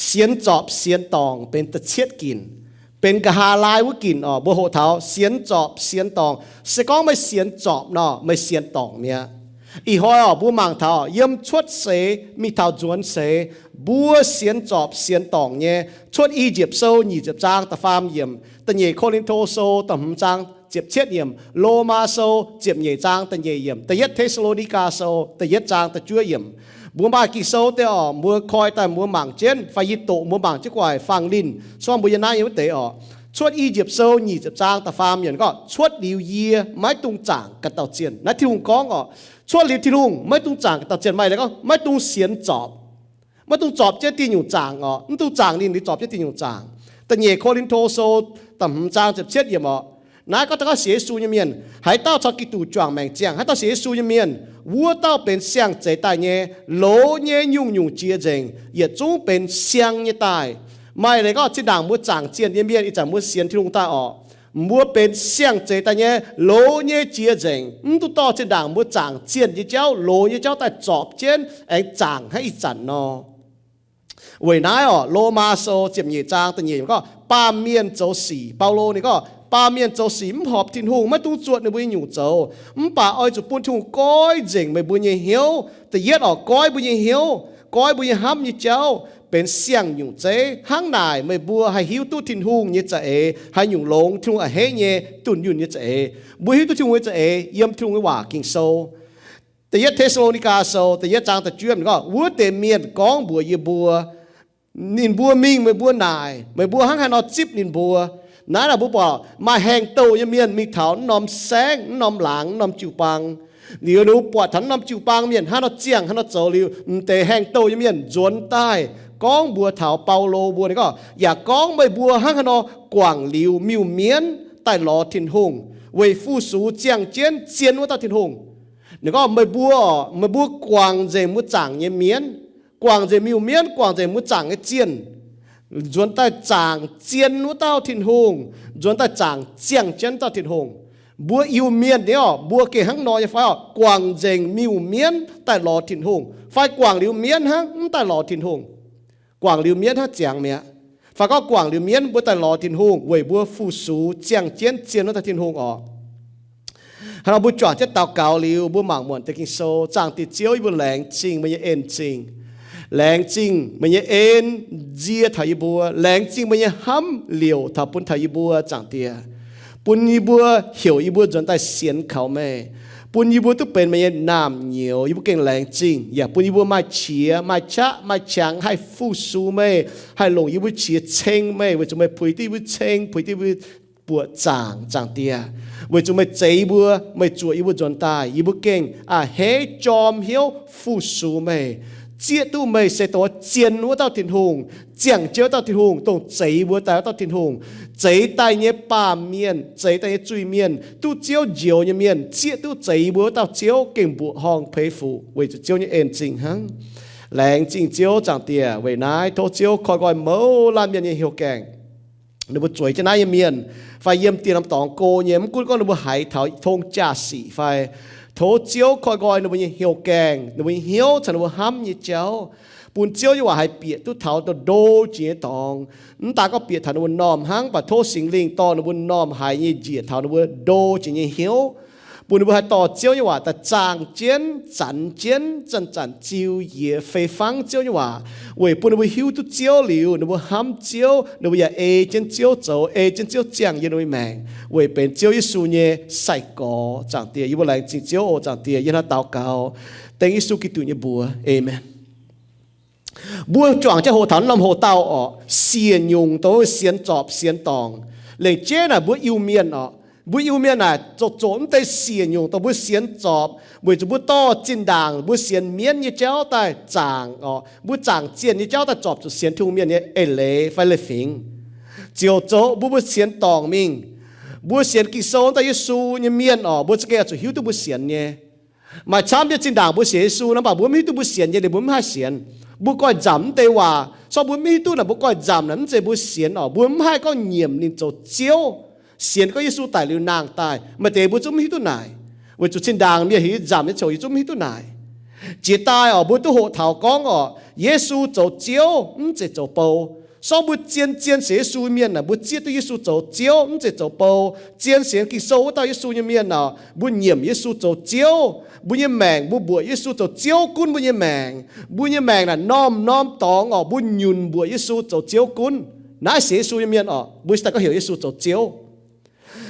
Sienx zorpc sienx dorngc benx da'cietv ginc, benx nqa'haav laai wuov ginc oc. Mbuo hoqc taux sienx zorpc sienx dorngc. Se gorngv meih sienx zorpc nor, meih sienx dorngc mi'aqv. Ih hnoi oc, mbuo mangc taux yiem Cuotv seix mingh taux Nzuonx seix, mbuo sienx zorpc sienx dorngc nyei. Cuotv I^yipv Sou nyic ziepc zaang da'faam yiemc, Da'nyeic Ko^lin^to Sou da'hmz zaang ziepc cietv yiemc, Lomaa Sou ziepc nyeic zaang da'nyeic yiemc, Da'yietv Te^saa^lo^ni^gaa Sou da'yietv zaang da'juov yiemc. Mbuo maaih Ging-Sou deix oc, mbuo koi daaih mbuo mangc jienv fai yie doqc mbuo mangc jienv gu'nguaaic fangx linh, se gorngv mbuo yiem naaiv nyei wuov deix oc. Cuotv I^yipv Sou nyic ziepc zaang da'faam yiemc gorngv, Cuotv liuz yie maiv dungx zaangc ganh dauh zienh. Naaiv Tin-Hungh gorngv oc. Cuotv liuz Tin-Hungh maiv dungx zaangc ganh dauh zienh. Maaih leiz gorngv maiv dungx sienx zorpc. Maiv dungx zorpc jienv diuh nyungc zaangc oc. Mv dungx zaangc ninh, liuz zorpc jienv diuh nyungc zaangc. Da'nyeic Ko^lin^to Sou da'hmz zaang ziepc cietv yiemc oc. Naaiv gorngv taux gorngv sienx Yesu nyei mienh, haaix dauh caux Giduc juangc maengc ziangh, haaix dauh sienx Yesu nyei mienh, wuov dauh benx siang-zeix daaih nyei, loz nyei nyungc-nyungc jiex nzengc, yietc zungv benx siang nyei daaih. Maaih leiz gorngv zinh ndaangc mbuo zaangc zienh nyei mienh, ih zanc mbuo sienx Tin-Hungh daaih oc, mbuo benx siang-zeix daaih nyei, loz nyei jiex nzengc, mv duqv dorh zinh ndaangc mbuo zaangc zienh nyei jauv, loz nyei jauv daaih zorpc jienv aengx zaangc hnangv ih zanc nor. Weic naaiv oc, Lomaa Sou ziepc nyeic zaang da'nyeic gorngv, baamh mienh zoux sic. Baulo ninh gorngv, baamh mienh zoux sic mv horpc Tin-Hungh, maiv dungx zuotc ninh mbuo nyei nyungc zoux. Mv baac oix zuqc bun Tin-Hungh goiv nzengc meih mbuo nyei hnyouv. Da'yietv oc, goiv mbuo nyei hnyouv, goiv mbuo nyei hnamv nyei jauv benx siang-nyungc zeiv. Hnangv naaic meih mbuo haih hiuv duqv Tin-Hungh nyei za'eix, haaix nyungc longx Tin-Hungh a'hneiv nyei, dunh yunh nyei za'eix. Mbuo hiuv duqv Tin-Hungh nyei za'eix yiem Tin-Hungh nyei waac Ging-Sou. Da'yietv Te^saa^lo^ni^gaa Sou da'yietv zaang da'juov gorngv, wuov deix mienh gorngv mbuox yie mbuo, ninh mbuo mingh meih mbuo naaic, meih mbuo hnangv haaix nor zipv ninh mbuo. Naaiv naaic mbuo buatc maaih haengh douh nyei mienh mingh taux naaiv norm saengv, naaiv norm laangz, naaiv norm jiu-baang. Liuz ninh mbuo buatc taux naaiv norm jiu-baang mienh hnangv haaix nor ziangh, hnangv haaix nor zoux liuz, m'deix haengh douh nyei mienh nzuonx daaih gorngv mbuox taux Baulo mbuo, ninh gorngv, yaac gorngv meih mbuo hnangv haaix nor guangc liuz miuc-mienv daaih lorz Tin-Hungh, weic fu-sux ziangh jienv zien wuov dauh Tin-Hungh. Ninh gorngv meih mbuo, meih mbuo guangc nzengc mbuo zaangc nyei mienv, guangc nzengc miuc-mienv, guangc nzengc mbuo zaangc nyei zienh, nzuonx daaih zaangc zien wuov dauh Tin-Hungh, nzuonx daaih zaangc ziangh jienv dauh Tin-Hungh. Mbuo Iu-Mienh nyei oc, mbuo gengh hnangv nor nyei fai oc? Guangc nzengc miuc-mienv daaih lorz Tin-Hungh, fai guangc liuz mienv hnangv mv daaih lorz Tin-Hungh? Guangc liuz mienv hnangv ziangx mi'aqv. Fai gorngv guangc liuz mienv mbuo daaih lorz Tin-Hungh weic mbuo fu-sux ziangh jienv zien wuov dauh Tin-Hungh oc. Hnangv nor mbuo juangc jienv daux gaux liuz, mbuo mangc muonc deix Ging-Sou. Zaangc Diex Ziouv, yie mbuo laengz zingh meih nyei en-zingh. Laengz zingh meih nyei en nzie taux yie mbuo. Laengz zingh meih nyei hnamv liouc taux bun taux yie mbuo, Zaangc Diex. Bun yie mbuo heuc yie mbuo nzuonx daaih sienx kaux meih. Bun yie mbuo duqv benx meih nyei naamh nyouz. Yie mbuo gengh laengz zingh, yaac bun yie mbuo maaih qiex, maaih qaqv, maaih qangx haih fu-sux meih, haih longc yie mbuo qiex ceng meih, weic zuqc meih puix duqv yie mbuo ceng, puix duqv yie mbuo buoqc zaangc, Zaangc Diex. Weic zuqc meih zeix yie mbuo, meih zuoqc yie mbuo nzuonx daaih, yie mbuo gengh a'hneiv jorm hnyouv fu-sux meih, zieqv duqv meih se dongh zien wuov dauh Tin-Hungh, ziangh jienv wuov dauh Tin-Hungh, dongh zeix mbuo daaih wuov dauh Tin-Hungh, zeix daaih nyei baamh mienh, zeix daaih nyei zuiz-mienh, duqv Ziouv njoux nyei mienh, zieqv duqv zeix mbuo wuov dauh Ziouv gengh mbuoqc horngh peix fuc weic zuqc Ziouv nyei en-zingh hnangv. Laengz zingh Ziouv, Zaangc Diex. Weic naaiv tov Ziouv koi nqoi mouz laanh mienh nyei hnyouv gaengh. Ninh mbuo zueiz jienv naaiv nyei mienh, fai yiem dieh norm dorngx go nyei, mv gunv gorngv ninh mbuo haiz taux tong jaa-sic fai, tov Ziouv koi nqoi ninh mbuo nyei hnyouv gaengh, ninh mbuo nyei hnyouv caux ninh mbuo hnamv nyei jauv, bun Ziouv nyei waac haih bieqc duqv taux ndo ndo jiex nyei dorngx. Mv daaih gorngv bieqc taux ninh mbuo m'normh hnangv, mv baac tov Singx Lingh dorh ninh mbuo m'normh haiz nyei njiec taux ninh mbuo ndo jiex nyei hnyouv, bun ninh mbuo haih dorh Ziouv nyei waac daaih zaangh jienv, zanx jienv, zanc-zanc ziux yie fei fangv Ziouv nyei waac, weic bun ninh mbuo hiuv duqv Ziouv liuz, ninh mbuo hnamv Ziouv, ninh mbuo yaac ei jienv Ziouv zoux, ei jienv Ziouv ziangh yiem ninh mbuo nyei maengc, weic benx Ziouv Yesu nyei sai-gorx, Zaangc Diex. Yie mbuo laengz zingh Ziouv oc, Zaangc Diex. Yie hnangv daux gaux dengv Yesu Giduc nyei mbuox, aamen. Mbuo juangc jienv hoqc taux norm hoc-dauh orqc, siec nyungc dongh sienx zorpc sienx dorngc. Lengc jeiv naaic mbuo Iu-Mienh orqc, mbuo Iu-Mienh naaic zoqc zoqc mv deix siec nyungc dongh mbuo sienx zorpc, weic zuqc mbuo dorh zinh ndaangc mbuo sienx mienv nyei jauv daaih zaangc orqc, mbuo zaangc zienh nyei jauv daaih zorpc zuqc sienx Tin-Hungh mienh nyei eix leiz fai leiz-fingx. Ziouc zoux mbuo, mbuo sienx dorngc mingh. Mbuo sienx Ging-Sou daaih Yesu nyei mienh orqc, mbuo za'gengh zuqc hiuv duqv mbuo sienx nyei. Maaih camv nyei zinh ndaangc mbuo sienx Yesu nor, mv baac mbuo mv hiuv duqv mbuo sienx nyei, ninh mbuo mv haih sienx. Mbuo goiv nzamc mv deix waac, se mbuo mv hiuv duqv naaic mbuo goiv nzamc naaic mv zeiz mbuo sienx orqc. Mbuo mv haih gorngv nyiemc ninh zoux Ziouv, sienx gorngv Yesu daic liuz nangh daaih. Maaih deix mbuo zungv mv hiuv duqv naaic, weic zuqc zinh ndaangc mienh heuc yie nzamc nyei ziouc yie zungv mv hiuv duqv naaic. Jiex daaih oc, mbuo duqv hoqc taux gorngv oc, Yesu zoux Ziouv mv zeiz zoux bou. Sorng mbuo zien-zien sienx Yesu mienh aah, mbuo zieqv duqv Yesu zoux Ziouv mv zeiz zoux bou. Zien sienx Ging-Sou wuov dauh Yesu nyei mienh oc, mbuo nyiemc Yesu zoux Ziouv. Mbuo nyei maengc mbuo mbuoqc Yesu zoux Ziouv gunv mbuo nyei maengc. Mbuo nyei maengc naaic norm-norm dorngx oc, mbuo nyunc mbuoqc Yesu zoux Ziouv gunv. Naaiv sienx Yesu nyei mienh oc, mbuo cingx daaih gorngv heuc Yesu zoux Ziouv.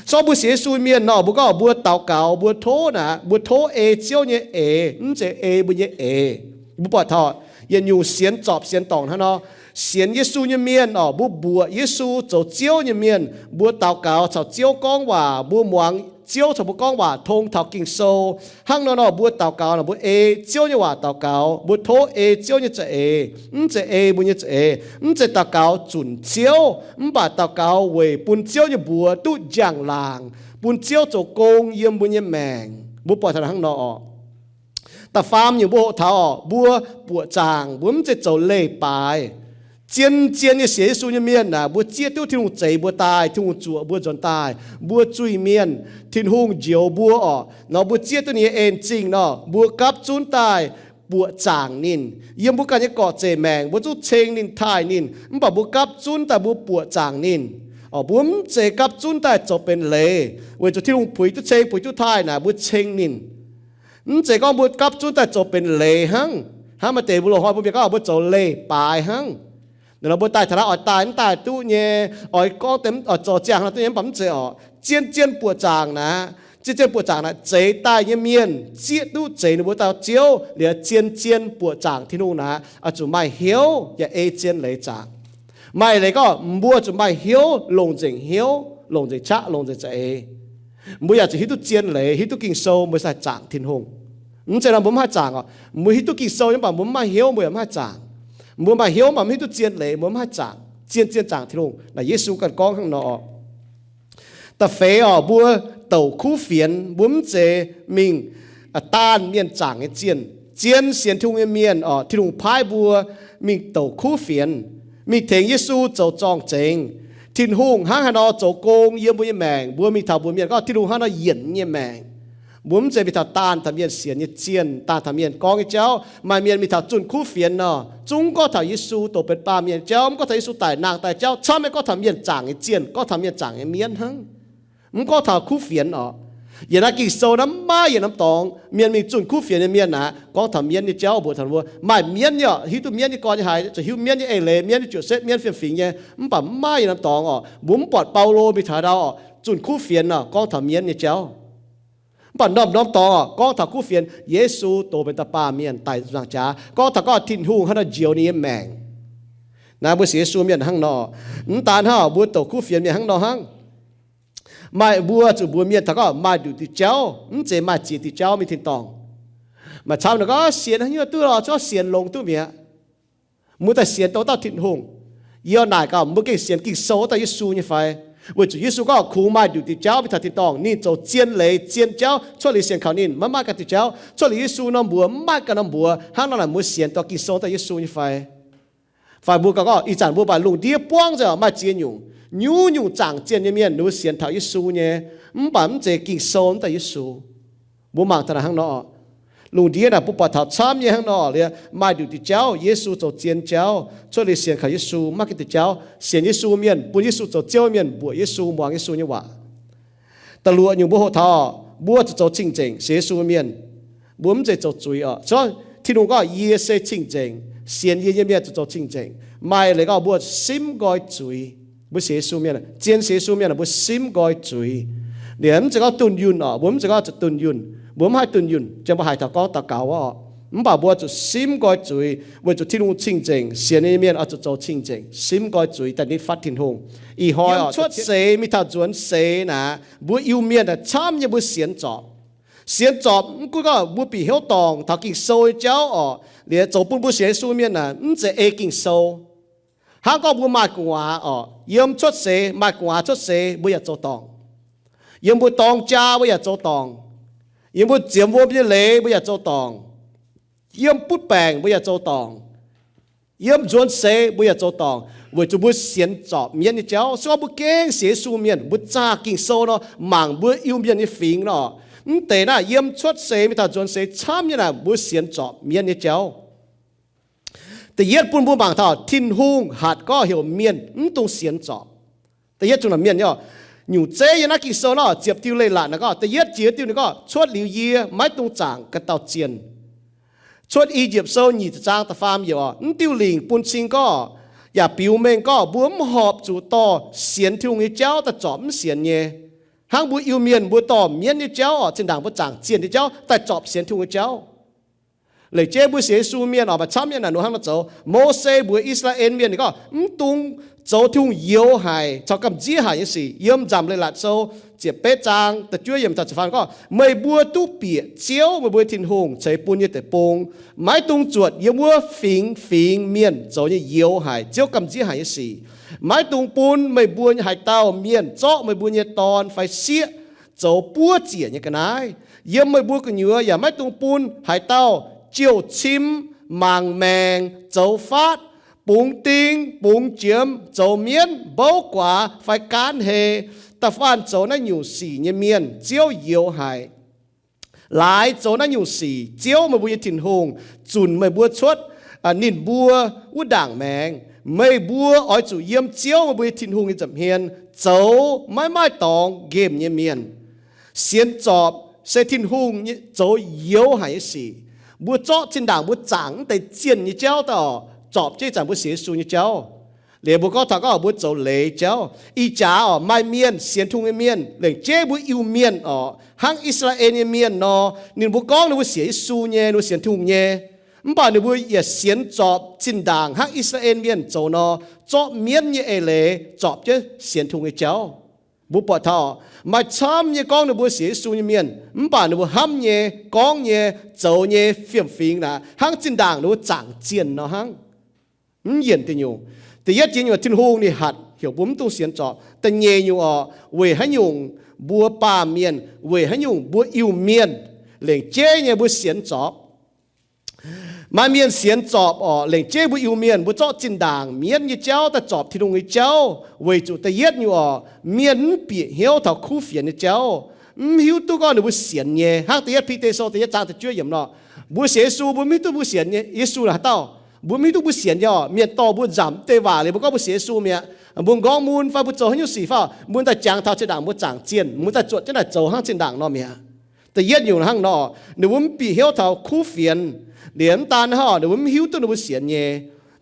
Sorng mbuo sienx Yesu mienh nor, mbuo gorngv mbuo daux gaux, mbuo tov naaic, mbuo tov ei Ziouv nyei eix, mv zeiz ei mbuo nyei eix. Mbuo buatc taux yietc nyungc sienx zorpc sienx dorngc hnangv nor. Sienx Yesu nyei mienh oc, mbuo mbuoqc Yesu zoux Ziouv nyei mienh, mbuo daux gaux caux Ziouv gorngv waac, mbuo muangx Ziouv caux mbuo gorngv waac tong taux Ging-Sou. Hnangv nor nor mbuo daux gaux nor mbuo ei Ziouv nyei waac daux gaux, mbuo tov ei Ziouv nyei za'eix, mv zeiz ei mbuo nyei za'eix. Mv zeiz daux gaux zunc Ziouv, mv baac daux gaux weic bun Ziouv nyei mbuox duqv njang-laangc, bun Ziouv zoux gong yiem mbuo nyei maengc. Mbuo buatc taux hnangv nor oc. Da'faam nyungc mbuo hoqc taux oc, mbuo buoqc zaangc, mbuo mv zeiz zoux leiz-baaix. Zien-zien nyei sienx Yesu nyei mienh aah, mbuo zieqv duqv Tin-Hungh zeix mbuo daaih, Tin-Hungh zuoqc mbuo nzuonx daaih, mbuo zuiz-mienh, Tin-Hungh njoux mbuo oc. Nor mbuo zieqv duqv ninh nyei en-zingh nor, mbuo gapv zunv daaih buoqc zaangc ninh. Yiem mbuo ganh nyei gorqv-zeic maengc, mbuo zungv ceng ninh, taaih ninh, mv baac mbuo gapv zunv daaih mbuo buoqc zaangc ninh. Oc, mbuo mv zeiz gapv zunv daaih zoux benx leiz, weic zuqc Tin-Hungh puix duqv ceng, puix duqv taaih naaic mbuo ceng ninh. Mv zeiz gorngv mbuo gapv zunv daaih zoux benx leiz hnangv. Hnangv maaih deix mbuo loz-hnoi mbuo mienh gorngv mbuo zoux leiz-baaix hnangv. Nor mbuo daaih taux naaiv oix daaih mv daaih duqv nyei, oix gorngv deix, oix zoux ziangh hnangv duqv nyei, mv baac mv zeiz oc. Zien-zien buoqc zaangc naaic, zien-zien buoqc zaangc naaic, zeix daaih nyei mienh zieqv duqv zeix ninh mbuo dauh Ziouv liuz, zien-zien buoqc zaangc Tin-Hungh naaic, oix zuqc maaih hnyouv yaac ei zien leiz zaangc. Maaih leiz gorngv mbuo zuqc maaih hnyouv, longc nzengc hnyouv, longc nzengc qaqv, longc nzengc za'eix. Mbuo yaac zuqc hiuv duqv zien leiz, hiuv duqv Ging-Sou, mbuo sai zaangc Tin-Hungh. Mv zeiz nor mbuo mv haih zaangc oc. Mbuo hiuv duqv Ging-Sou nyei, mv baac mbuo mv maaih hnyouv, mbuo yaac mv haih zaangc. Mbuo maaih hnyouv, mv baac mv hiuv duqv zien leiz, mbuo mv haih zaangc. Zien-zien zaangc Tin-Hungh. Naaic Yesu ganh gorngv hnangv nor oc. Da'feix oc, mbuo douc kuv fienx, mbuo mv zeiz mingh daanh mienh zaangc nyei zienh. Zien sienx Tin-Hungh nyei mienh oc, Tin-Hungh paaiv mbuo mingh douc kuv fienx, mingh tengx Yesu zoux zorng-zengx. Tin-Hungh hnangv haaix nor zoux gong yiem mbuo nyei maengc, mbuo mingh taux mbuox mienh gorngv Tin-Hungh hnangv nor yienc nyei maengc. Mbuo mv zeiz mingh taux daanh taux mienh sienx nyei zienh, daanh taux mienh gorngv nyei jauv. Maaih mienh mingh taux zunh kuv fienx nor, zungv gorngv taux Yesu douc benx baamh mienh nyei jauv, mv gorngv taux Yesu daic nangh daaih jauv, camv nyei gorngv taux mienh zaangc nyei zienh, gorngv taux mienh zaangc nyei mienv hnangv. Mv gorngv taux kuv fienx oc. Yiem naaiv Ging-Sou naaiv maiv maaih yietc norm dorngx mienh mingh zunh kuv fienx nyei mienh aqv, gorngv taux mienv nyei jauv mbuox taux mbuo. Maaih mienv nyei oc, hiuv duqv mienv nyei gorn nyei haaix, zuqc hiuv mienv nyei eix leiz, mienv nyei juoqc setv, mienv fiem-fingx nyei, mv baac mv maaih yietc norm dorngx oc, mbuo mv buatc Baulo mingh taux ndau oc, zunh kuv fienx oc, gorngv taux mienv nyei jauv. Mv baac norm-norm dorngx oc, gorngv taux kuv fienx, Yesu dox benx da'baamh mienh daic nzangc jaax, gorngv taux gorngv Tin-Hungh hnangv nor njoux ninh nyei maengc. Naaiv mbuo sienx Yesu mienh hnangv nor, mv daan hnangv oc, mbuo douc kuv fienx mienh hnangv nor hnangv. Maaih mbuo zuqc mbuox mienh taux gorngv maaih nduqc diuh jauv, mv zeiz maaih ziex diuh jauv mingh tin-dorngh. Maaih camv nor gorngv sienx hnangv nyungc duqv lorqc, zuqc sienx longx duqv mi'aqv. Mbuo daaih sienx dongh dauh Tin-Hungh. Yie naaic gaax mbuo gengh sienx Ging-Sou dauh Yesu nyei fai? Weic zuqc Yesu gorngv kungx maaih nduqc diuh jauv mingh taux tin-dorngh, ninh zoux zien leiz zien jauv, cuotv liuz sienx kaux ninh maiv maaih ganh diuh jauv. Cuotv liuz Yesu norm mbuox maiv maaih ganh norm mbuox. Hnangv nor naaic mbuo sienx dongh Ging-Sou dauh Yesu nyei fai? Fai mbuo ganh gorngv ih zanc mbuo mbuo lungh ndiev buangv nzengc oc, maaih ziex nyungc, nyungc-nyungc zaangc zienh nyei mienh ninh mbuo sienx taux Yesu nyei, mv baac mv zeiz Ging-Sou dauh Yesu. Mbuo mangc taux naaic hnangv nor oc. Lungh ndiev naaic mbuo buatc taux camv nyei hnangv nor liuz, maaih nduqc diuh jauv Yesu zoux zien jauv, cuotv liuz sienx kaux Yesu maiv ganh diuh jauv. Sienx Yesu mienh, bun Yesu zoux Ziouv mienh, mbuoqc Yesu, muangx Yesu nyei waac. Da'luoqc nyungc mbuo hoqc taux, mbuo zuqc zoux cing-nzengc. Sienx Yesu mienh, mbuo mv zeiz zoux zuiz oc. Cingx gorngv Tin-Hungh gorngv, yie se cing-nzengc. Sienx yie nyei mienh zuqc zoux cing-nzengc. Maaih leiz gorngv mbuo simv nqoi zuiz. Mbuo sienx Yesu mienh, zien sienx Yesu mienh, mbuo simv nqoi zuiz. Liuz mv zeiz gorngv dunh yunh oc, mbuo mv zeiz gorngv zuqc dunh yunh. Mbuo mv haih dunh yunh, jang mbuo haiz taux gorngv daux gaux oc. Mv baac mbuo zuqc simv nqoi zuiz, weic zuqc Tin-Hungh cing-nzengc, sienx nyei mienh oix zuqc zoux cing-nzengc, simv nqoi zuiz daaih nitv fatv Tin-Hungh. Ih hnoi oc, cuotv seix mingh taux nzuonx seix naaic, mbuo Iu-Mienh naaic camv nyei mbuo sienx zorpc. Sienx zorpc mv gunv gorngv mbuo bieqc hnyouv dorngc taux Ging-Sou nyei jauv oc, liuz zoux bun mbuo sienx Yesu mienh naaic mv zeiz ei Ging-Sou. Hnangv gorngv mbuo maaih gu'nguaaz oc, yiem cuotv seix, maaih gu'nguaaz cuotv seix mbuo yaac zoux dorngc. Yiem mbuo dorng jaa mbuo yaac zoux dorngc. Yiem mbuo ziemx wuom nyei leiz mbuo yaac zoux dorngc. Yiem butv baengc mbuo yaac zoux dorngc. Yiem nzuonx seix mbuo yaac zoux dorngc, weic zuqc mbuo sienx zorpc mienv nyei jauv. Se gorngv mbuo gengh sienx Yesu mienh, mbuo zaah Ging-Sou nor, mangc mbuo Iu-Mienh nyei fingx nor, Mv deix naaiv yiem cuotv seix mingh taux nzuonx seix camv nyei naaic mbuo sienx zorpc mienv nyei jauv. Da'yietv bun mbuo mangc taux Tin-Hungh hatc gorngv heuc mienh mv dungx sienx zorpc. Da'yietv zungv mienh nyei, nyungc zeiv yiem naaiv Ging-Sou nor ziepc diuh leiz-latc naaic gorngv, da'yietv jiex diuh ninh gorngv, cuotv liuz yie maiv dungx zaangc ga'dauh zienh. Cuotv I^yipv Sou nyic ziepc zaang da'faam yiemc oc, mv diuh lingc bun cing gorngv, yaac biux mengh gorngv mbuo mv horpc zuqc dorh sienx Tin-Hungh nyei jauv daaih zorpc mv sienx nyei. Hnangv mbuo Iu-Mienh mbuo dorh mienv nyei jauv oc, zinh ndaangc mbuo zaangc zienh nyei jauv daaih zorpc sienx Tin-Hungh nyei jauv. Lengc jeiv mbuo sienx Yesu mienh oc, maaih camv mienh naaic ninh hnangv nor zoux. Mose mbuox I^saa^laa^en mienh ninh gorngv, mv dungx zoux Tin-Hungh youx haic caux gamh nziev haic nyei sic. Yiem Nzamc Leiz-Latc Sou ziepc betv zaang da'juov yiemc taux ziepc faam gorngv, meih mbuo duqv bieqc Ziouv, meih mbuo Tin-Hungh ceix bun nyei deic-bung. Maiv dungx zuotc yiem wuov fingx fingx mienh zoux nyei youx haic, Ziouv gamh nziev haic nyei sic. Maiv dungx bun meih mbuo haaix dauh mienh zorqv meih mbuo nyei dorn fai sieqv zoux buov ziec nyei ga'naaiv. Yiem meih mbuo gu'nyuoz yaac maiv dungx bun haaix dauh jouh cim, mangc maengc, zoux faatv, bungx ding, bungx jiemx, zoux mienv, mbouv guaax fai gaanv hei. Da'faanh zoux naaiv nyungc sic nyei mienh Ziouv youx haic. Laaix zoux naaiv nyungc sic, Ziouv meih mbuo nyei Tin-Hungh zunc meih mbuo cuotv ninh mbuo wuov ndaangc maengx. Meih mbuo oix zuqc yiem Ziouv meih mbuo nyei Tin-Hungh nyei nza'hmien zoux, maiv maaih dorngx nqemh nyei mienh. Sienx zorpc se Tin-Hungh zoux youx haic nyei sic. Mbuo zorqv zinh ndaangc mbuo zaangc mv deix zienh nyei jauv daaih oc, zorpc jienv zanc mbuo sienx Yesu nyei jauv. Liuz mbuo gorngv taux gorngv mbuo zoux leiz jauv. Ih jaax oc, maaih mienh sienx Tin-Hungh nyei mienh, lengc jeiv mbuo Iu-Mienh oc, hnangv I^saa^laa^en nyei mienh nor, ninh mbuo gorngv ninh mbuo sienx Yesu nyei, ninh mbuo sienx Tin-Hungh nyei, mv baac ninh mbuo yaac sienx zorpc zinh ndaangc hnangv I^saa^laa^en mienh zoux nor, zorqv mienv nyei eix leiz zorpc jienv sienx Tin-Hungh nyei jauv. Mbuo buatc taux maaih camv nyei gorngv ninh mbuo sienx Yesu nyei mienh, mv baac ninh mbuo hnamv nyei, gorngv nyei, zoux nyei fiem-fingx naaic hnangv zinh ndaangc ninh mbuo zaangc zienh nor hnangv. Mv yienc deic nyungc. Da'yietv jiex nyungc, Tin-Hungh ninh hatc heuc mbuo mv dungx sienx zorpc. Da'nyeic nyungc oc, weic haaix nyungc mbuo baamh mienh, weic haaix nyungc mbuo Iu-Mienh lengc jeiv nyei mbuo sienx zorpc? Maaih mienh sienx zorpc oc, lengc jeiv mbuo Iu-Mienh mbuo zorqv zinh ndaangc mienv nyei jauv daaih zorpc Tin-Hungh nyei jauv, weic zuqc da'yietv nyungc oc, mienh mv bieqc hnyouv taux kuv fienx nyei jauv, mv hiuv duqv gorngv ninh mbuo sienx nyei. Hnangv da'yietv Bide Sou da'yietv zaang da'juov yiemc nor, mbuo sienx Yesu mbuo mv hiuv duqv mbuo sienx nyei. Yesu naaic haaix dauh? Mbuo mv hiuv duqv mbuo sienx nyei oc. Mienh dorh mbuo nzamc mv deix waac liuz mbuo gorngv mbuo sienx Yesu mi'aqv. Mbuo nqorngv mun fai mbuo zoux haaix nyungc sic fai mbuo daaih jangx taux zinh ndaangc mbuo zaangc zienh, mbuo daaih zuotc jienv naaic zoux hnangv zinh ndaangc nor mi'aqv. Da'yietv nyungc hnangv nor, ninh mbuo mv bieqc hnyouv taux kuv fienx. Liuz mv daan hnangv, ninh mbuo mv hiuv duqv ninh mbuo sienx nyei.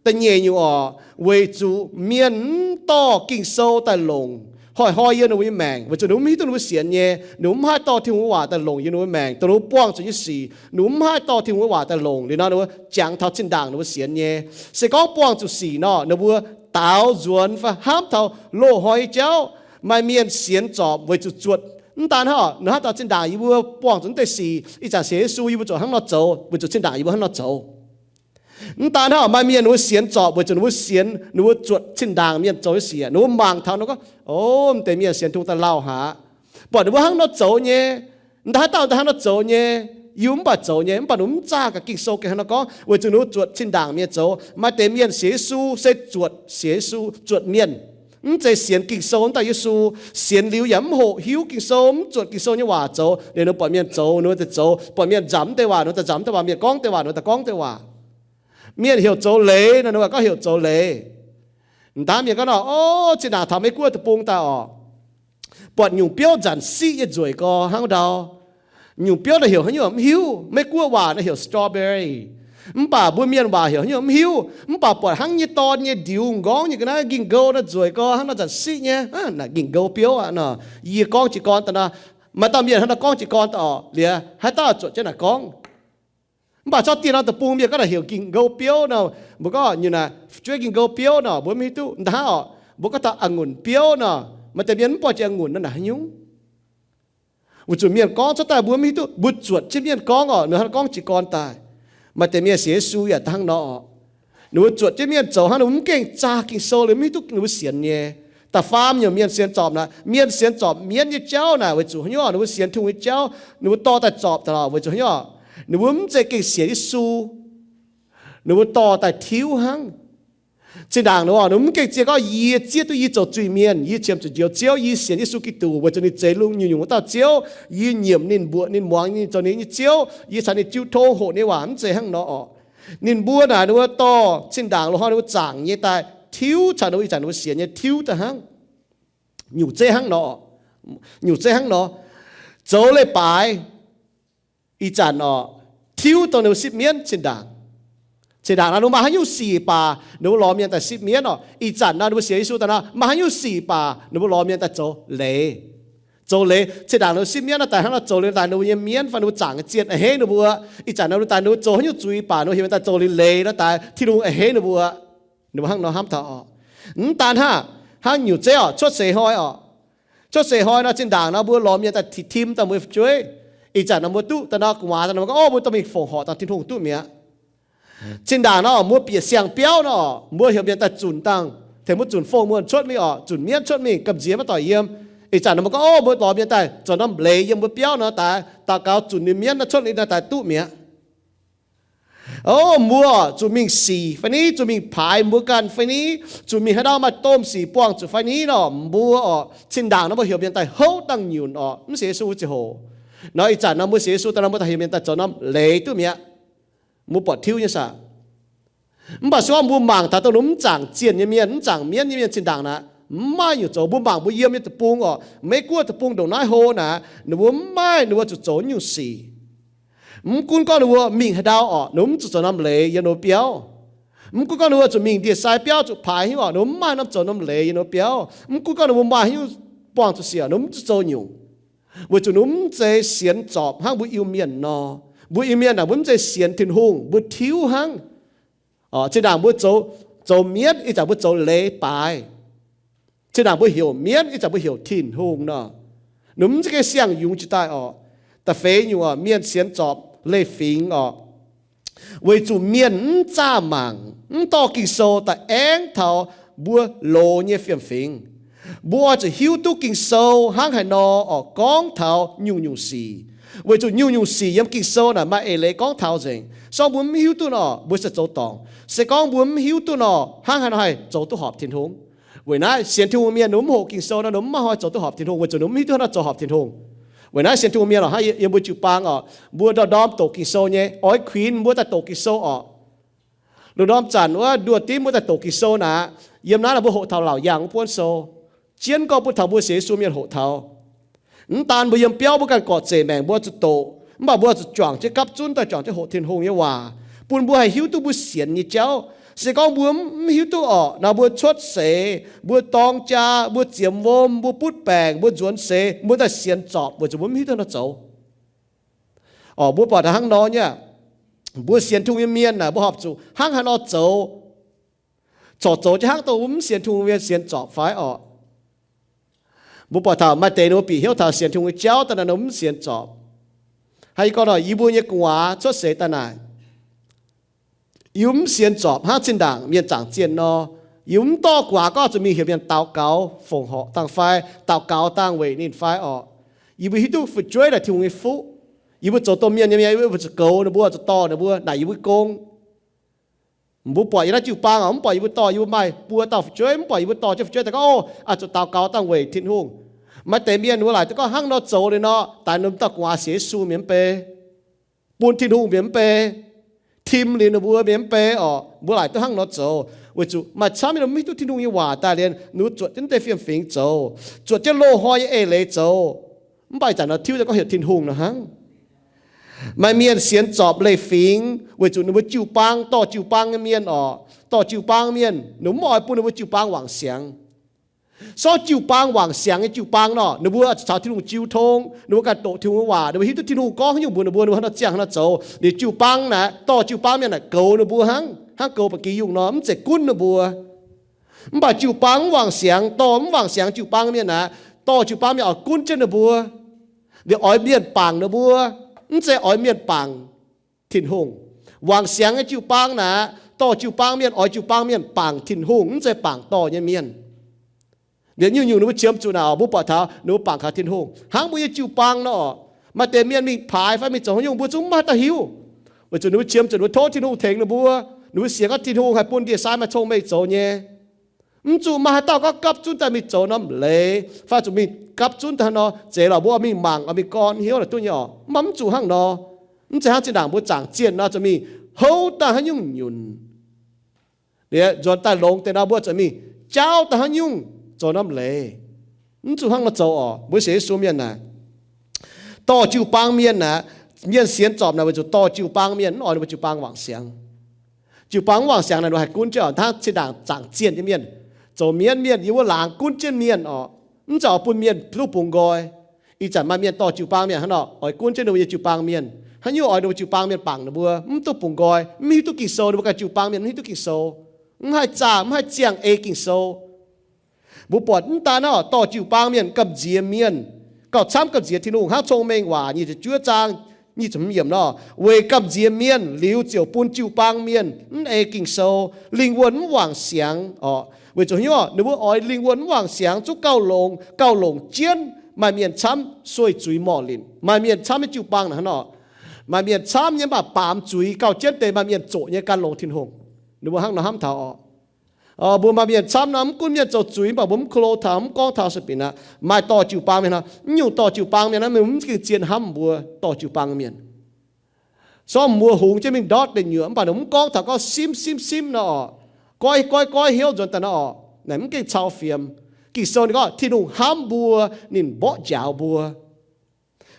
Da'nyeic nyungc oc, weic zuqc mienh mv dorh Ging-Sou daaih longc hnoi-hnoi yiem ninh mbuo nyei maengc, weic zuqc ninh mbuo mv hiuv duqv ninh mbuo sienx nyei. Ninh mbuo mv haih dorh Tin-Hungh nyei waac daaih longc yiem ninh mbuo maengc, dongh ninh mbuo buangh zuqc nyei sic ninh mbuo mv haih dorh Tin-Hungh nyei waac daaih longc. Liuz nor ninh mbuo jangx taux zinh ndaangc ninh mbuo sienx nyei. Se gorngv buangh zuqc sic nor, ninh mbuo daaux nzuonx fai hnamv taux loz-hnoi nyei jauv. Maaih mienh sienx zorpc weic zuqc zuotc. Mv daan hnangv, ninh hnamv taux zinh ndaangc yie mbuo buangh zuqc mv deix sic, ih zanc sienx Yesu yie mbuo zuqc hnangv nor zoux, weic zuqc zinh ndaangc yie mbuo hnangv nor zoux. Mv daan hnangv, maaih mienh ninh mbuo sienx zorpc weic zuqc ninh mbuo sienx, ninh mbuo zuotc zinh ndaangc mienh zoux nyei sic, ninh mbuo mangc taux nor gorngv, o, mv deix mienh sienx Tin-Hungh daaih lauh haic, buatc ninh mbuo hnangv nor zoux nyei. Mv daan haaix dauh daaih hnangv nor zoux nyei, yie mv baac zoux nyei, mv baac ninh mbuo mv zaah gaax Ging-Sou gengh hnangv nor gorngv, weic zuqc ninh mbuo zuotc zinh ndaangc mienh zoux. Maaih deix mienh sienx Yesu se zuotc, sienx Yesu zuotc mienh, mv zeiz sienx Ging-Sou mv daaih Yesu. Sienx liuz yaac mv hoqc hiuv Ging-Sou, mv zuotc Ging-Sou nyei waac zoux. Liuz ninh buatc mienh zoux ninh mbuo daaih zoux, buatc mienh nzamc mv deix waac ninh mbuo daaih nzamc mv deix waac, mienh gorngv deix waac ninh mbuo daaih gorngv deix waac. Mienh heuc zoux leiz nor, ninh mbuo gorngv heuc zoux leiz. Mv daan mienh gorngv nor, o, zinh ndaangc taux Meiv-Guoqv deic-bung daaih oc, buatc nyungc biouv nzanc siqv nyei nzueic gorx hnangv ndau. Nyungc biouv naaiv heuc haaix nyungc mv hiuv. Meiv-Guoqv waac naaiv heuc strawberry, mv baac mbuo mienh waac heuc haaix nyungc mv hiuv. Mv baac buatc hnangv nyei dorn nyei ndiux nqorngv nyei ga'naaiv, ging-nqou naaiv nzueic gorx hnangv nor, nzanc siqv nyei, ging-nqou biouv aqv nor. Yie gorngv jiez gorn daaih nor, maaih dauh mienh hnangv nor gorngv jiez gorn daaih oc. Liuz haaix dauh zuotc jienv naaic gorngv. Mv baac corc dieh norm deic-bung mienh gorngv naaic heuc ging-nqou biouv nor, mbuo gorngv nyungc naaic fu'jueiv ging-nqou biouv nor, mbuo mv hiuv duqv. Da'haav oc, mbuo gorngv taux a'ngunc biouv nor, maaih deix mienh mv buatc jiex a'ngunc nor naaic haaix nyungc. Weic zuqc mienh gorngv cuotv daaih mbuo mv hiuv duqv, mbuo zuotc jienv mienh gorngv oc, ninh hnangv gorngv jiez gorn daaih. Maaih deix mienh sienx Yesu yaac hnangv nor oc. Ninh mbuo zuotc jienv mienh zoux hnangv, ninh mbuo mv gengh zaah Ging-Sou, ninh mbuo mv hiuv duqv ninh mbuo sienx nyei. Da'faam nyungc mienh sienx zorpc naaic, mienh sienx zorpc mienv nyei jauv naaic weic zuqc haaix nyungc? Ninh mbuo sienx Tin-Hungh nyei jauv, ninh mbuo dorh daaih zorpc daaih lorqc weic zuqc haaix nyungc? Ninh mbuo mv zeiz gengh sienx Yesu. Ninh mbuo dorh daaih tiuv hnangv. Zinh ndaangc nor, ninh mv gengh zien gorngv, yie zieqv duqv yie zoux zuiz-mienh, yie qiemx zuqc njoux Ziouv, yie sienx Yesu Giduc weic zuqc ninh zeix lungh nyungc-nyungc wuov dauh Ziouv, yie nyiemc ninh, mbuoqc ninh, muangx ninh, zoux ninh nyei Ziouv, yie caux ninh jiu tong, hoqc ninh nyei waac. Mv zeiz hnangv nor orqc. Ninh mbuo naaic, ninh mbuo dorh zinh ndaangc loz-hnoi ninh mbuo zaangc nyei daaih tiuv caux ninh mbuo ih zanc ninh mbuo sienx nyei tiuv daaih hnangv. Nyungc zeiv hnangv nor, nyungc zeiv hnangv nor, zoux leiz-baaix ih zanc orqc, tiuv dongh ninh mbuo sipv mienv zinh ndaangc. Zinh ndaangc naaic ninh mbuo maaih haaix nyungc sic baac ninh mbuo lorz mienh daaih sipv mienv orqc. Ih zanc naaic ninh mbuo sienx Yesu daaih nor, maaih haaix nyungc sic baac ninh mbuo lorz mienh daaih zoux leiz. Zoux leiz, zinh ndaangc ninh mbuo sipv mienv nor daaih hnangv nor, zoux leiz daaih ninh mbuo nyei mienv fai ninh mbuo zaangc nyei zienh a'hneiv ninh mbuo. Ih zanc naaic ninh mbuo daaih ninh mbuo zoux haaix nyungc zuiz baac ninh mbuo heuc mienh daaih zoux leiz-leiz nor daaih, Tin-Hungh a'hneiv ninh mbuo. Ninh mbuo hnangv nor hnamv taux orqc. Mv daan hnangv, hnangv nyungc zeiv orqc, cuotv seix hnoi orqc, cuotv seix hnoi nor, zinh ndaangc nor mbuo lorz mienh daaih tim, tim daaih mbuo fu'jueiv. Ih zanc nor mbuo duqv daaih nor, gu'nguaaz daaih nor mbuo gorngv, Orv, mbuo dorh mingh fongc horc dangh Tin-Hungh duqv mi'aqv. Zinh ndaangc nor mbuo bieqc siang-biauv nor, mbuo heuc mienh daaih zunc dangh, tengx mbuo zunc fongh muonh cuotv mingh orqc, zunc mienv cuotv mingh, gamh nziex maiv doic yiem. Ih zanc nor mbuo gorngv, Orv, mbuo lorz mienh daaih zoux norm leiz yienh mbuo biauv nor daaih, daux gaux zunc ninh mienv nor cuotv liuz nor daaih duqv mi'aqv. Orv, mbuo zuqc mingh sic fai ni, zuqc mingh paaix mbuo ganh fai ni, zuqc mingh haaix ndau maaih domh sic buangh zuqc fai ni nor, mbuo orqc, zinh ndaangc nor mbuo heuc mienh daaih houv dangh nyunc orqc, mv sienx Yesu ziangh hoc. Nor ih zanc nor mbuo sienx Yesu daaih nor mbuo daaih heuc mienh daaih zoux norm leiz duqv mi'aqv. Mbuo buatc tiuv nyei saah? Mv baac se gorngv mbuo mangc taux dongh ninh mv zaangc zienh nyei mienh, mv zaangc mienv nyei mienh zinh ndaangc naaic, mv maaih nyungc zoux. Mbuo mangc mbuo yiem nyei deic-bung orqc, Meiv-Guoqv deic-bung ndongc naaiv hlo naaic, ninh mbuo mv maaih, ninh mbuo zuqc zoux nyungc sic. Mv gunv gorngv ninh mbuo mingh haaix ndau orqc, ninh mbuo mv zuqc zoux norm leiz yiem ninh mbuo biauv. Mv gunv gorngv ninh mbuo zuqc mingh ndie-sai biauv zuqc paaix haaix nyungc orqc, ninh mbuo mv maaih norm zoux norm leiz yiem ninh mbuo biauv. Mv gunv gorngv ninh mbuo maaih haaix nyungc buangh zuqc sic, ninh mbuo mv zuqc zoux nyungc, weic zuqc ninh mbuo mv zeiz sienx zorpc hnangv mbuo Iu-Mienh nor. Mbuo Iu-Mienh naaic mbuo mv zeiz sienx Tin-Hungh, mbuo tiuv hnangv. Zinh ndaangc mbuo zoux, zoux mienv, ih zanc mbuo zoux leiz-baaix. Zinh ndaangc mbuo heuc mienv, ih zanc mbuo heuc Tin-Hungh nor. Ninh mv zeiz gengh siang-yungz jiex daaih orqc. Da'feix nyungc orqc, mienh sienx zorpc leiz-fingx orqc, weic zuqc mienh mv zaah mangc, mv dorh Ging-Sou daaih aengv taux mbuo loz nyei fiem-fingx. Mbuo oix zuqc hiuv duqv Ging-Sou hnangv haaix nor orqc gorngv taux nyungc-nyungc sic, weic zuqc nyungc-nyungc sic yiem Ging-Sou naaic maaih eix leiz gorngv taux nzengc. Se gorngv mbuo mv hiuv duqv nor, mbuo se zoux dorngc. Se gorngv mbuo mv hiuv duqv nor, hnangv haaix nor haih zoux duqv horpc Tin-Hungh? Weic naaiv sienx Tin-Hungh mienh ninh mv hoqc Ging-Sou nor, ninh mv maaih hnoi zoux duqv horpc Tin-Hungh, weic zuqc ninh mv hiuv duqv haaix nor zoux horpc Tin-Hungh. Weic naaiv sienx Tin-Hungh mienh lorqc, hnangv yiem mbuo jiu-baang orqc, mbuo ndorm-ndorm doqc Ging-Sou nyei, oix kuinx mbuo daaih doqc Ging-Sou orqc. Lungh ndorm zanc wuov nduoh dimv mbuo daaih doqc Ging-Sou naaic, yiem naaiv mbuo hoqc taux laauc yaangh wuov buonv sou, jienv gorngv bun taux mbuo sienx Yesu mienh hoqc taux. Mv daan mbuo yiem biauv mbuo ganh gorqv-zeic maengc mbuo zuqc doqc, mv baac mbuo zuqc juangc jienv gapv zunv daaih juangc jienv hoqc Tin-Hungh nyei waac, bun mbuo haih hiuv duqv mbuo sienx nyei jauv. Se gorngv mbuo mv hiuv duqv orqc, nor mbuo cuotv seix, mbuo dorng jaa, mbuo ziemx wuom, mbuo butv baengc, mbuo nzuonx seix, mbuo daaih sienx zorpc weic zuqc mbuo mv hiuv duqv nor zoux. Orqc, mbuo buatc hnangv nor nyei, mbuo sienx Tin-Hungh nyei mienh naaic mbuo horpc zuqc hnangv haaix nor zoux, corc zoux jienv hnangv dongh mbuo mv sienx Tin-Hungh mienh sienx zorpc fai orqc? Mbuo buatc taux maaih deix ninh mbuo bieqc hnyouv taux sienx Tin-Hungh nyei jauv daaih naaic ninh mbuo mv sienx zorpc. Hnangv yie gorngv nor, yie mbuo nyei gu'nguaaz cuotv seix daaih naaic, yie mv sienx zorpc hnangv zinh ndaangc mienh zaangc zienh nor. Yie mv dorh gu'nguaaz gorngv zuqc mingh heuc mienh daux gaux fongc horc dangh fai daux gaux dangh weic ninh fai orqc. Yie mbuo hiuv duqv fu'jueiv naaic Tin-Hungh nyei fuqv. Yie mbuo zoux domh mienh nyei mienh, yie mbuo zuqc goux ninh mbuo, zuqc dorh ninh mbuo naaic yie mbuo gong. Mbuo buatc yiem naaiv jiu-baang orqc, mv buatc yie mbuo dorh, yie mbuo maaih buo dauh fu'jueiv, mv buatc yie mbuo dorh jienv fu'jueiv daaih gorngv, Oc, aa, zuqc daux gaux dangh weic Tin-Hungh. Maaih deix mienh mbuo laaic duqv gorngv hnangv nor zoux liuz nor, daaih norm dauh gu'nguaaz sienx Yesu mienh mv bei, bun Tin-Hungh mienh mv bei, tim liuz ninh mbuo mienh mv bei orqc. Mbuo laaic duqv hnangv nor zoux, weic zuqc maaih camv mienh mv hiuv duqv Tin-Hungh nyei waac daaih liuz, ninh mbuo zuotc jienv deix fiem-fingx zoux, zuotc jienv loz-hnoi nyei eix leiz zoux. Mv baac ih zanc nor tiuv daaih gorngv heuc Tin-Hungh nor hnangv. Maaih mienh sienx zorpc leiz-fingx weic zuqc ninh mbuo jiu-baang, dorh jiu-baang nyei mienh orqc, dorh jiu-baang mienh, ninh mbuo mv oix bun ninh mbuo jiu-baang wangc siangx. Sortv jiu-baang wangc siangx nyei jiu-baang nor, ninh mbuo zuqc caux Tin-Hungh jiu tong, ninh mbuo ganh doqc Tin-Hungh nyei waac, ninh mbuo hiuv duqv Tin-Hungh gorngv haaix nyungc mbuox ninh mbuo, ninh mbuo hnangv nor ziangh hnangv nor zoux. Liuz jiu-baang naaic goux ninh mbuo hnangv, hnangv goux ba'gi yungh nor, mv zeiz gunv ninh mbuo. Mv baac jiu-baang mv wangc siangx, dorh mv wangc siangx jiu-baang mienh naaic, dorh jiu-baang mienh oix gunv jienv ninh mbuo, liuz oix mienh bangc ninh mbuo, mv zeiz oix mienh bangc Tin-Hungh. Wangc siangx nyei jiu-baang naaic, dorh jiu-baang mienh, oix jiu-baang mienh bangc Tin-Hungh, mv zeiz bangc dorh nyei mienh. Liuz nyungc-nyungc ninh mbuo qiemx zuqc naaic, mbuo buatc taux ninh mbuo bangc kaux Tin-Hungh. Hnangv mbuo nyei jiu-baang nor, maaih deix mienh mingh paaix fai mingh zoux haaix nyungc mbuo zungv mv maaih dauh hiuv, weic zuqc ninh mbuo qiemx zuqc ninh mbuo tov Tin-Hungh tengx ninh mbuo. Ninh mbuo sienx gorngv Tin-Hungh haih bun ndie-sai maaih cong-mengh zoux nyei. Mv zuqc maaih haaix dauh gorngv gapv zunv daaih mingh zoux norm leiz, fai zuqc mingh gapv zunv daaih nor, zeiz lorqc mbuo oix mingh mangc, oix mingh gorn hnyouv naaic duqv nyei oc. Mv baac mv zuqc hnangv nor. Mv zeiz hnangv zinh ndaangc mbuo zaangc zienh nor zuqc mingh houv daaih haaix nyungc nyunc, liuz nzuonx daaih longx deix nor mbuo zuqc mingh jaauv daaih haaix nyungc zoux norm leiz. Mv zuqc hnangv nor zoux oc. Mbuo sienx Yesu mienh naaic, dorh jiu-baang mienh naaic, mienh sienx zorpc naaic weic zuqc dorh jiu-baang mienh, mv oix ninh mbuo jiu-baang wangc siangx. Jiu-baang mv wangc siangx naaic, ninh haih gunv jienv oc. Hnangv zinh ndaangc zaangc zienh nyei mienh, zoux mienv mienh, yiem wuov laangz gunv jienv mienh oc. Mv zeiz oix bun mienh duqv bungx nqoi. Ih zanc maaih mienh dorh jiu-baang mienh hnangv nor, oix gunv jienv ninh mbuo nyei jiu-baang mienh. Haaix nyungc oix ninh mbuo jiu-baang mienh bangc ninh mbuo, mv duqv bungx nqoi, mv hiuv duqv Ging-Sou, ninh mbuo ganh jiu-baang mienh mv hiuv duqv Ging-Sou, mv haih zaah, mv haih ziangh ei Ging-Sou. Mbuo buatc mv daan naaiv dorh jiu-baang mienh gamh nziex mienh, gauh camv gamh nziex Tin-Hungh hnangv Cong-Mengh Waac nyic ziepc juov zaang nyic ziepc hmz yiemc nor, weic gamh nziex mienh liuz ziouc bun jiu-baang mienh mv ei Ging-Sou, lingh wuonh mv wangc siangx oc. Weic zuqc haaix nyungc? Ninh mbuo oix lingh wuonh mv wangc siangx zungv gauh longx, gauh longc jienv maaih mienh camv sueih zuiz morh linc, maaih mienh camv nyei jiu-baang naaic hnangv nor. Maaih mienh camv nyei mv baac baamz zuiz gauh jienv deix maaih mienh zoqc nyei gan longx Tin-Hungh. Ninh mbuo hnangv nor hnamv taux oc. Mbuo maaih mienh camv nor mv gunv mienh zoux zuiz, mv baac mbuo mv klo taux, mv gorngv taux se bieqc aqv. Maaih dorh jiu-baang mienh nor, mv nyungc dorh jiu-baang mienh nor, ninh mv gengh zien hnamv mbuo dorh jiu-baang mienh. Sorng mbuo hungx jienv mingh ndortv deic nyuoqc, mv baac ninh mv gorngv taux gorngv simv simv simv nor oc, goiv goiv goiv hnyouv nzuonx daaih nor oc, naaic mv gengh cau fiemx. Ging-Sou ninh gorngv Tin-Hungh hnamv mbuo, ninh mborqv njaaux mbuo.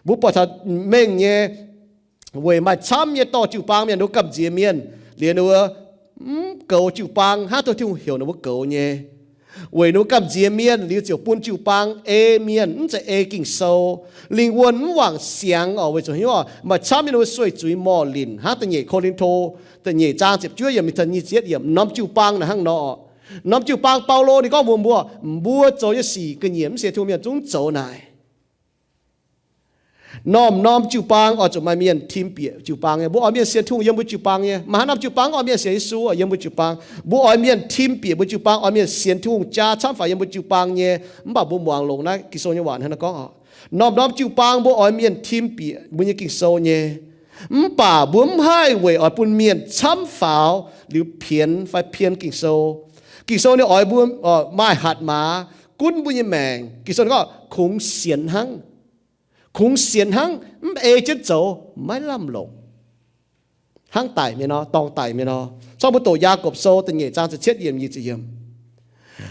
Mbuo buatc taux mengh nyei, weic maaih camv nyei dorh jiu-baang mienh, ninh mbuo gamh nziex mienh, liuz ninh mbuo mv goux jiu-baang hnangv Tin-Hungh heuc ninh mbuo goux nyei. Weic ninh mbuo gamh nziex mienh liuz ziouc bun jiu-baang ei mienh, mv zeiz ei Ging-Sou. Lingh wuonh mv wangc siangx oc, weic zuqc haaix nyungc? Maaih camv nyei ninh mbuo sueih zuiz morh linc hnangv da'nyeic Ko^lin^to da'nyeic zaang ziepc juov yiemc mingh taux nyic ziepc yietv yiemc. Norm jiu-baang naaic hnangv nor. Norm jiu-baang Baulo ninh gorngv mbuox mbuo, mbuo zoux nyei sic ga'nyiec mv sienx Tin-Hungh mienh zungv zoux naaic. Norm-norm jiu-baang oix zuqc maaih mienh tim bieqc jiu-baang nyei. Mbuo oix mienh sienx Tin-Hungh yiem mbuo jiu-baang nyei. Maaih haaix norm jiu-baang oix mienh sienx Yesu yiem mbuo jiu-baang? Mbuo oix mienh tim bieqc mbuo jiu-baang, oix mienh sienx Tin-Hungh jaa camv faaux yiem mbuo jiu-baang nyei. Mv baac mbuo muangx longx naaiv Ging-Sou nyei waac hnangv naaiv gorngv oc. Norm-norm jiu-baang mbuo oix mienh tim bieqc mbuo nyei Ging-Sou nyei. Mv baac mbuo mv haih weic oix bun mienh camv faaux liuz pienx fai pien Ging-Sou. Ging-Sou ninh oix mbuo maaih hatc maaz gunv mbuo nyei maengc. Ging-Sou ninh gorngv kungx sienx hnangv. Kungx sienx hnangv, mv ei jienv zoux maiv lamh longc. Hnangv daic mienh nor, dorngh daic mienh nor. Corc mbuo doqc Yaagorpc Sou da'nyeic zaang ziepc cietv yiemc, nyic ziepc yiemc.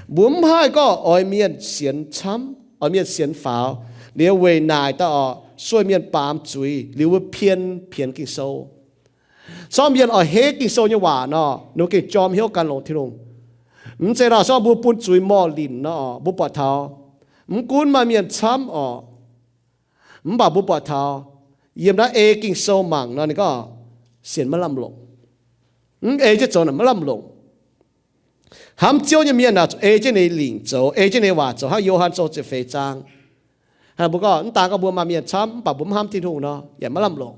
Mbuo mv haih gorngv oix mienh sienx camv, oix mienh sienx faaux, liuz weic naaic daaih oc, sueih mienh baamz zuiz, liuz mbuo pien pienx Ging-Sou. Corc mienh oix heiv Ging-Sou nyei waac nor, ninh mbuo gengh jorm hnyouv gan longx Tin-Hungh. Mv zeiz nor, corc mbuo bun zuiz morh linc nor, mbuo buatc taux mv gunv maaih mienh camv oc, mv baac mbuo buatc taux yiem naaiv ei Ging-Sou mangc nor, ninh gorngv sienx maiv lamh longc. Mv ei jienv zoux naaic maiv lamh longc. Hnamv Ziouv nyei mienh aah, zuqc ei jienv ninh lingc zoux, ei jienv ninh waac zoux, hnangv Yo^han Sou ziepc feix zaang. Mbuo gorngv mv daan gorngv mbuo maaih mienh camv, mv baac mbuo mv hnamv Tin-Hungh nor, yaac maiv lamh longc.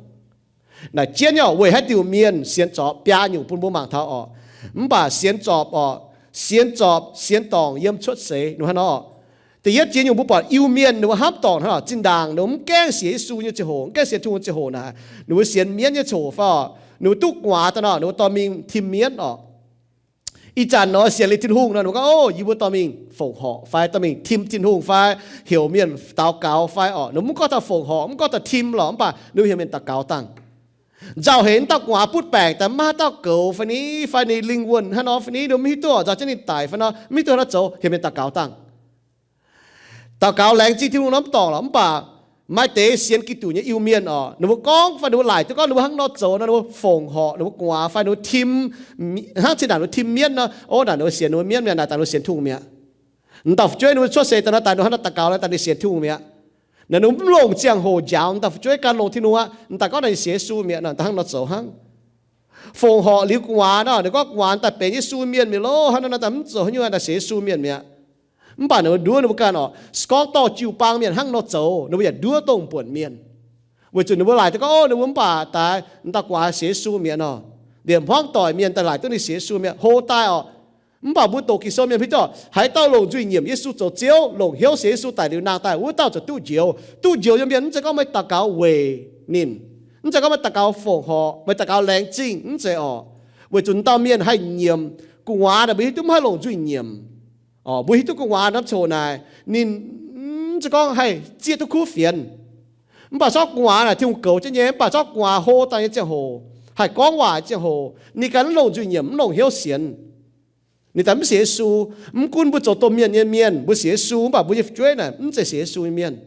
Naaic jienv nyei oc, weic haaix diuc mienh sienx zorpc biaa nyungc bun mbuo mangc taux oc. Mv baac sienx zorpc oc, sienx zorpc sienx dorngc yiem cuotv seix nor hnangv nor. Da'yietv jiex nyungc mbuo buatc Iu-Mienh ninh mbuo hnamv dorngc hnangv nor, zinh ndaangc ninh mbuo mv gaengh sienx Yesu nyei ziangh hoc, mv gaengh sienx Tin-Hungh nyei ziangh hoc naaic, ninh mbuo sienx mienv nyei ziangh hoc fai oc, ninh mbuo duqv gu'nguaaz daaih nor, ninh mbuo dorh mingh tim mienv oc. Ih zanc nor sienx liuz Tin-Hungh nor, ninh mbuo gorngv, O, yie mbuo dorh mingh fongc horc fai dorh mingh tim Tin-Hungh fai heuc mienh daux gaux fai oc. Ninh mbuo mv gorngv taux fongc horc, mv gorngv taux tim lorqc, mv baac ninh mbuo heuc mienh daux gaux dangh. Nzauh heix wuov dauh gu'nguaaz butv baengc daaih, maiv haaix dauh goux fai ni, fai ninh lingh wuonh hnangv nor fai ni, ninh mbuo mv hiuv duqv, nzauh jienv ninh daic fai nor, mv hiuv duqv haaix nor zoux, heuc mienh daux gaux dangh. Daux gaux laengz zingh Tin-Hungh nor mv dorngc lorqc, mv baac maaih deix sienx Giduc nyei Iu-Mienh oc, ninh mbuo gorngv fai ninh mbuo laaic duqv gorngv ninh mbuo hnangv nor zoux nor, ninh mbuo fongc horc ninh mbuo gu'nguaaz fai ninh mbuo tim, hnangv zinh ndaangc ninh mbuo tim mienv nor, o, naaic ninh mbuo sienx ninh mbuo mienv mi'aqv, naaic daaih ninh mbuo sienx Tin-Hungh mi'aqv. M'dauh fu'jueiv ninh mbuo cuotv seix daaih nor, daaih ninh mbuo hnangv nor daux gaux, naaic daaih ninh sienx Tin-Hungh mi'aqv. Naaic ninh mbuo mv longc ziangh hoc njaaux m'dauh fu'jueiv gan longx Tin-Hungh aqv, m'daaih gorngv naaic ninh sienx Yesu mi'aqv nor, daaih hnangv nor zoux hnangv. Fongc horc liuz gu'nguaaz nor, ninh gorngv gu'nguaaz daaih benx Yesu mienh mi'aqv loh, hnangv nor daaih mv zoux haaix nyungc daaih sienx Yesu mienh mi'aqv. Mv baac ninh mbuo nduov ninh mbuo ganh oc, se gorngv dorh jiu-baang mienh hnangv nor zoux, ninh mbuo yaac nduov dongh buonc mienh. Weic zuqc ninh mbuo laaic duqv gorngv, o, ninh mbuo mv baac daaih m'dauh gu'nguaaz sienx Yesu mi'aqv nor, liemh hmuangv doic mienh daaih laaic duqv ninh sienx Yesu mi'aqv, hlo daaih oc. Mv baac mbuo doqc Ging-Sou mienh hiuv duqv, haaix dauh longc nzuih nyiemc Yesu zoux Ziouv, longc hnyouv sienx Yesu daic liuz nangh daaih, wuov dauh ziouc duqv njoux. Duqv njoux nyei mienh mv zeiz gorngv meih daux gaux weic ninh, mv zeiz gorngv meih daux gaux fongc horc, meih daux gaux laengz zingh, mv zeiz oc. Weic zuqc dauh mienh haih nyiemc gu'nguaaz naaic, mbuo hiuv duqv mv haih longc nzuih nyiemc. Mbuo hiuv duqv gu'nguaaz norm coc naaic, ninh mv zeiz gorngv haih zieqv duqv kuv fienx. Mv baac zorqv gu'nguaaz naaic Tin-Hungh goux jienv nyei, mv baac zorqv gu'nguaaz hlo daaih nyei ziangh hoc, haih gorngv waac ziangh hoc, ninh ganh mv longc nzuih nyiemc, mv longc hnyouv sienx. Ninh daaih mv sienx Yesu. Mv gunv mbuo zoux domh mienh nyei mienh, mbuo sienx Yesu, mv baac mbuo nyei fu'jueiv naaic mv zeiz sienx Yesu nyei mienh.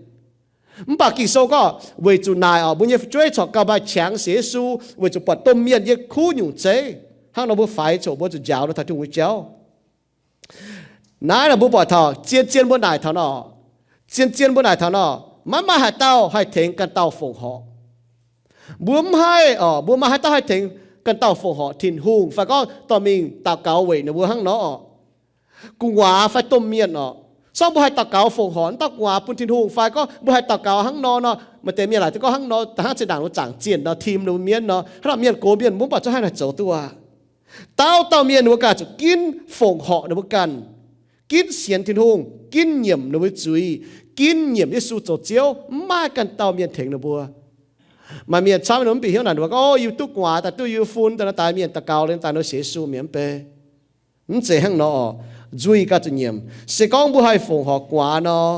Mv baac Ging-Sou gorngv weic zuqc naaic orqc, mbuo nyei fu'jueiv corc gauh maaih qangx sienx Yesu, weic zuqc buatc domh mienh nyei kuv nyungc zeiv. Hnangv nor mbuo faix coc mbuo zuqc njaaux nor taux Tin-Hungh nyei jauv. Naaiv nor mbuo buatc taux zien-zien mbuo naaic taux nor, zien-zien mbuo naaic taux nor, maiv maaih haaix dauh haih tengx ganh dauh fongc horc. Mbuo mv haih orqc, mbuo maaih haaix dauh haih tengx ganh dauh fongc horc Tin-Hungh fai gorngv dorh mingh daux gaux weic ninh mbuo hnangv nor orqc. Gu'nguaaz fai domh mienh orqc, sorng mbuo haih daux gaux fongc horc dauh gu'nguaaz bun Tin-Hungh fai gorngv mbuo haih daux gaux hnangv nor nor, maaih deix mienh laaic duqv gorngv hnangv nor, da'hnangv zinh ndaangc mbuo zaangc zienh nor, tim ninh mbuo mienv nor, hnangv nor mienh gox mienh mbuo mv baac zungv haih naaic zoux duqv aqv. Dauh dauh mienh ninh mbuo ganh zuqc ginv fongc horc ninh mbuo ganh, ginv sienx Tin-Hungh, ginv nyiemc ninh mbuo zuiz, ginv nyiemc Yesu zoux Ziouv, mv maaih ganh dauh mienh tengx ninh mbuo. Maaih mienh camv ninh mv bieqc hnyouv naaic, ninh mbuo gorngv, O, yie duqv gu'nguaaz daaih, duqv yie fun daaih nor, daaih mienh daux gaux liuz daaih nor sienx Yesu, mienh mv bei. Mv zeiz hnangv nor orqc. Nzuih ganh zuqc nyiemc. Se gorngv mbuo haih fongc horc gu'nguaaz nor,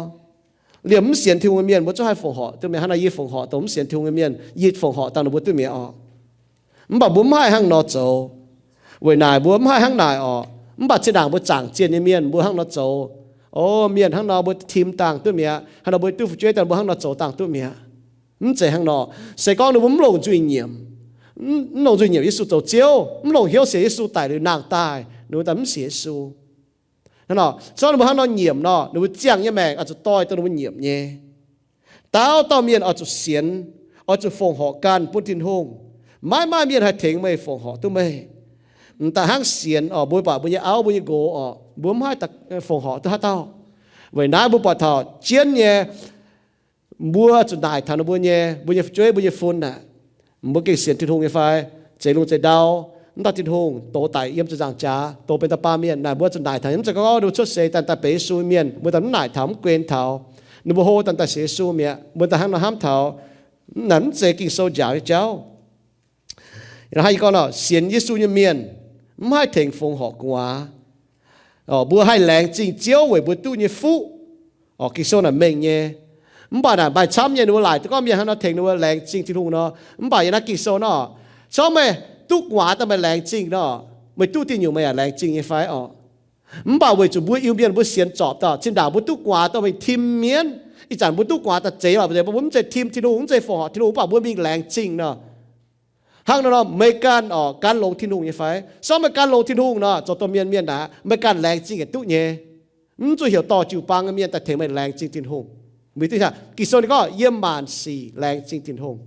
liemh mv sienx Tin-Hungh nyei mienh mbuo zungv haih fongc horc duqv mi'aqv. Hnangv naaic yie fongc horc dongh mv sienx Tin-Hungh nyei mienh, yie fongc horc dangh ninh mbuo duqv mi'aqv orqc. Mv baac mbuo mv haih hnangv nor zoux. Weic naaic mbuo mv haih hnangv naaic orqc. Mv baac zinh ndaangc mbuo zaangc zienh nyei mienh mbuo hnangv nor zoux, O, mienh hnangv nor mbuo tim dangh duqv mi'aqv. Hnangv nor mbuo duqv fu'jueiv daaih mbuo hnangv nor zoux dangh duqv mi'aqv. Mv zeiz hnangv nor. Se gorngv ninh mbuo mv longc nzuih nyiemc, mv longc nzuih nyiemc Yesu zoux Ziouv, mv longc hnyouv sienx Yesu daic liuz nangh daaih, ninh mbuo daaih mv sienx Yesu. Hnangv nor, se gorngv ninh mbuo hnangv nor nyiemc nor, ninh mbuo ziangh nyei maengc oix zuqc doix dongh ninh mbuo nyiemc nyei. Dauh dauh mienh oix zuqc sienx, oix zuqc fongc horc ganh bun Tin-Hungh. Maiv maaih mienh haih tengx meih fongc horc duqv meih. M'daaih hnangv sienx orqc, mbuo buatc mbuo nyei auv, mbuo nyei nqox orqc, mbuo mv haih fongc horc duqv haaix dauh. Weic naaiv mbuo buatc taux jienv nyei, mbuo zuqc naaic taux ninh mbuo nyei, mbuo nyei fu'jueiv, mbuo nyei fun aah, mbuo gengh sienx Tin-Hungh nyei fai? Zeix lungh zeix ndau, mv dauh Tin-Hungh dox daic yiem ziepc nzaangc jaax, dox benx dauh baamh mienh naaic, mbuo zuqc naaic taux nyei, mv zeiz gorngv ninh mbuo cuotv seix daaih daaih benx Yesu nyei mienh, mbuo daaih mv naaic taux, mv guen taux. Ninh mbuo hlo daaih daaih sienx Yesu mi'aqv, mbuo daaih hnangv nor hnamv taux. Naaic mv zeiz Ging-Sou njaaux nyei jauv. Hnangv yie gorngv nor, sienx Yesu nyei mienh mv haih tengx fongc horc gu'nguaaz. Mbuo haih laengz zingh Ziouv weic mbuo duqv nyei fuqv. Ging-Sou naaic mengh nyei. Mv baac naaic maaih camv nyei ninh mbuo laaic duqv gorngv mienh hnangv nor tengx ninh mbuo laengz zingh Tin-Hungh nor. Mv baac yiem naaiv Ging-Sou nor, se gorngv meih duqv gu'nguaaz daaih meih laengz zingh nor, meih duqv dinh nyungc meih yaac laengz zingh nyei fai orqc? Mv baac weic zuqc mbuo Iu-Mienh mbuo sienx zorpc daaih, zinh ndaangc mbuo duqv gu'nguaaz daaih mingh tim mienv, ih zanc mbuo duqv gu'nguaaz daaih zeix lorqc, mbuo mv zeiz tim Tin-Hungh, mv zeiz fongc horc Tin-Hungh, mv baac mbuo mingh laengz zingh nor. Hnangv nor nor, meih ganh orqc, gan longx Tin-Hungh nyei fai? Se gorngv meih gan longx Tin-Hungh nor, zoux domh mienh mienh naaic, meih ganh laengz zingh yietc duqv nyei. Mv zuqc heuc dorh jiu-baang nyei mienh daaih tengx meih laengz zingh Tin-Hungh. Mbuo hiuv duqv Ging-Sou ninh gorngv yiem maanc sic laengz zingh Tin-Hungh.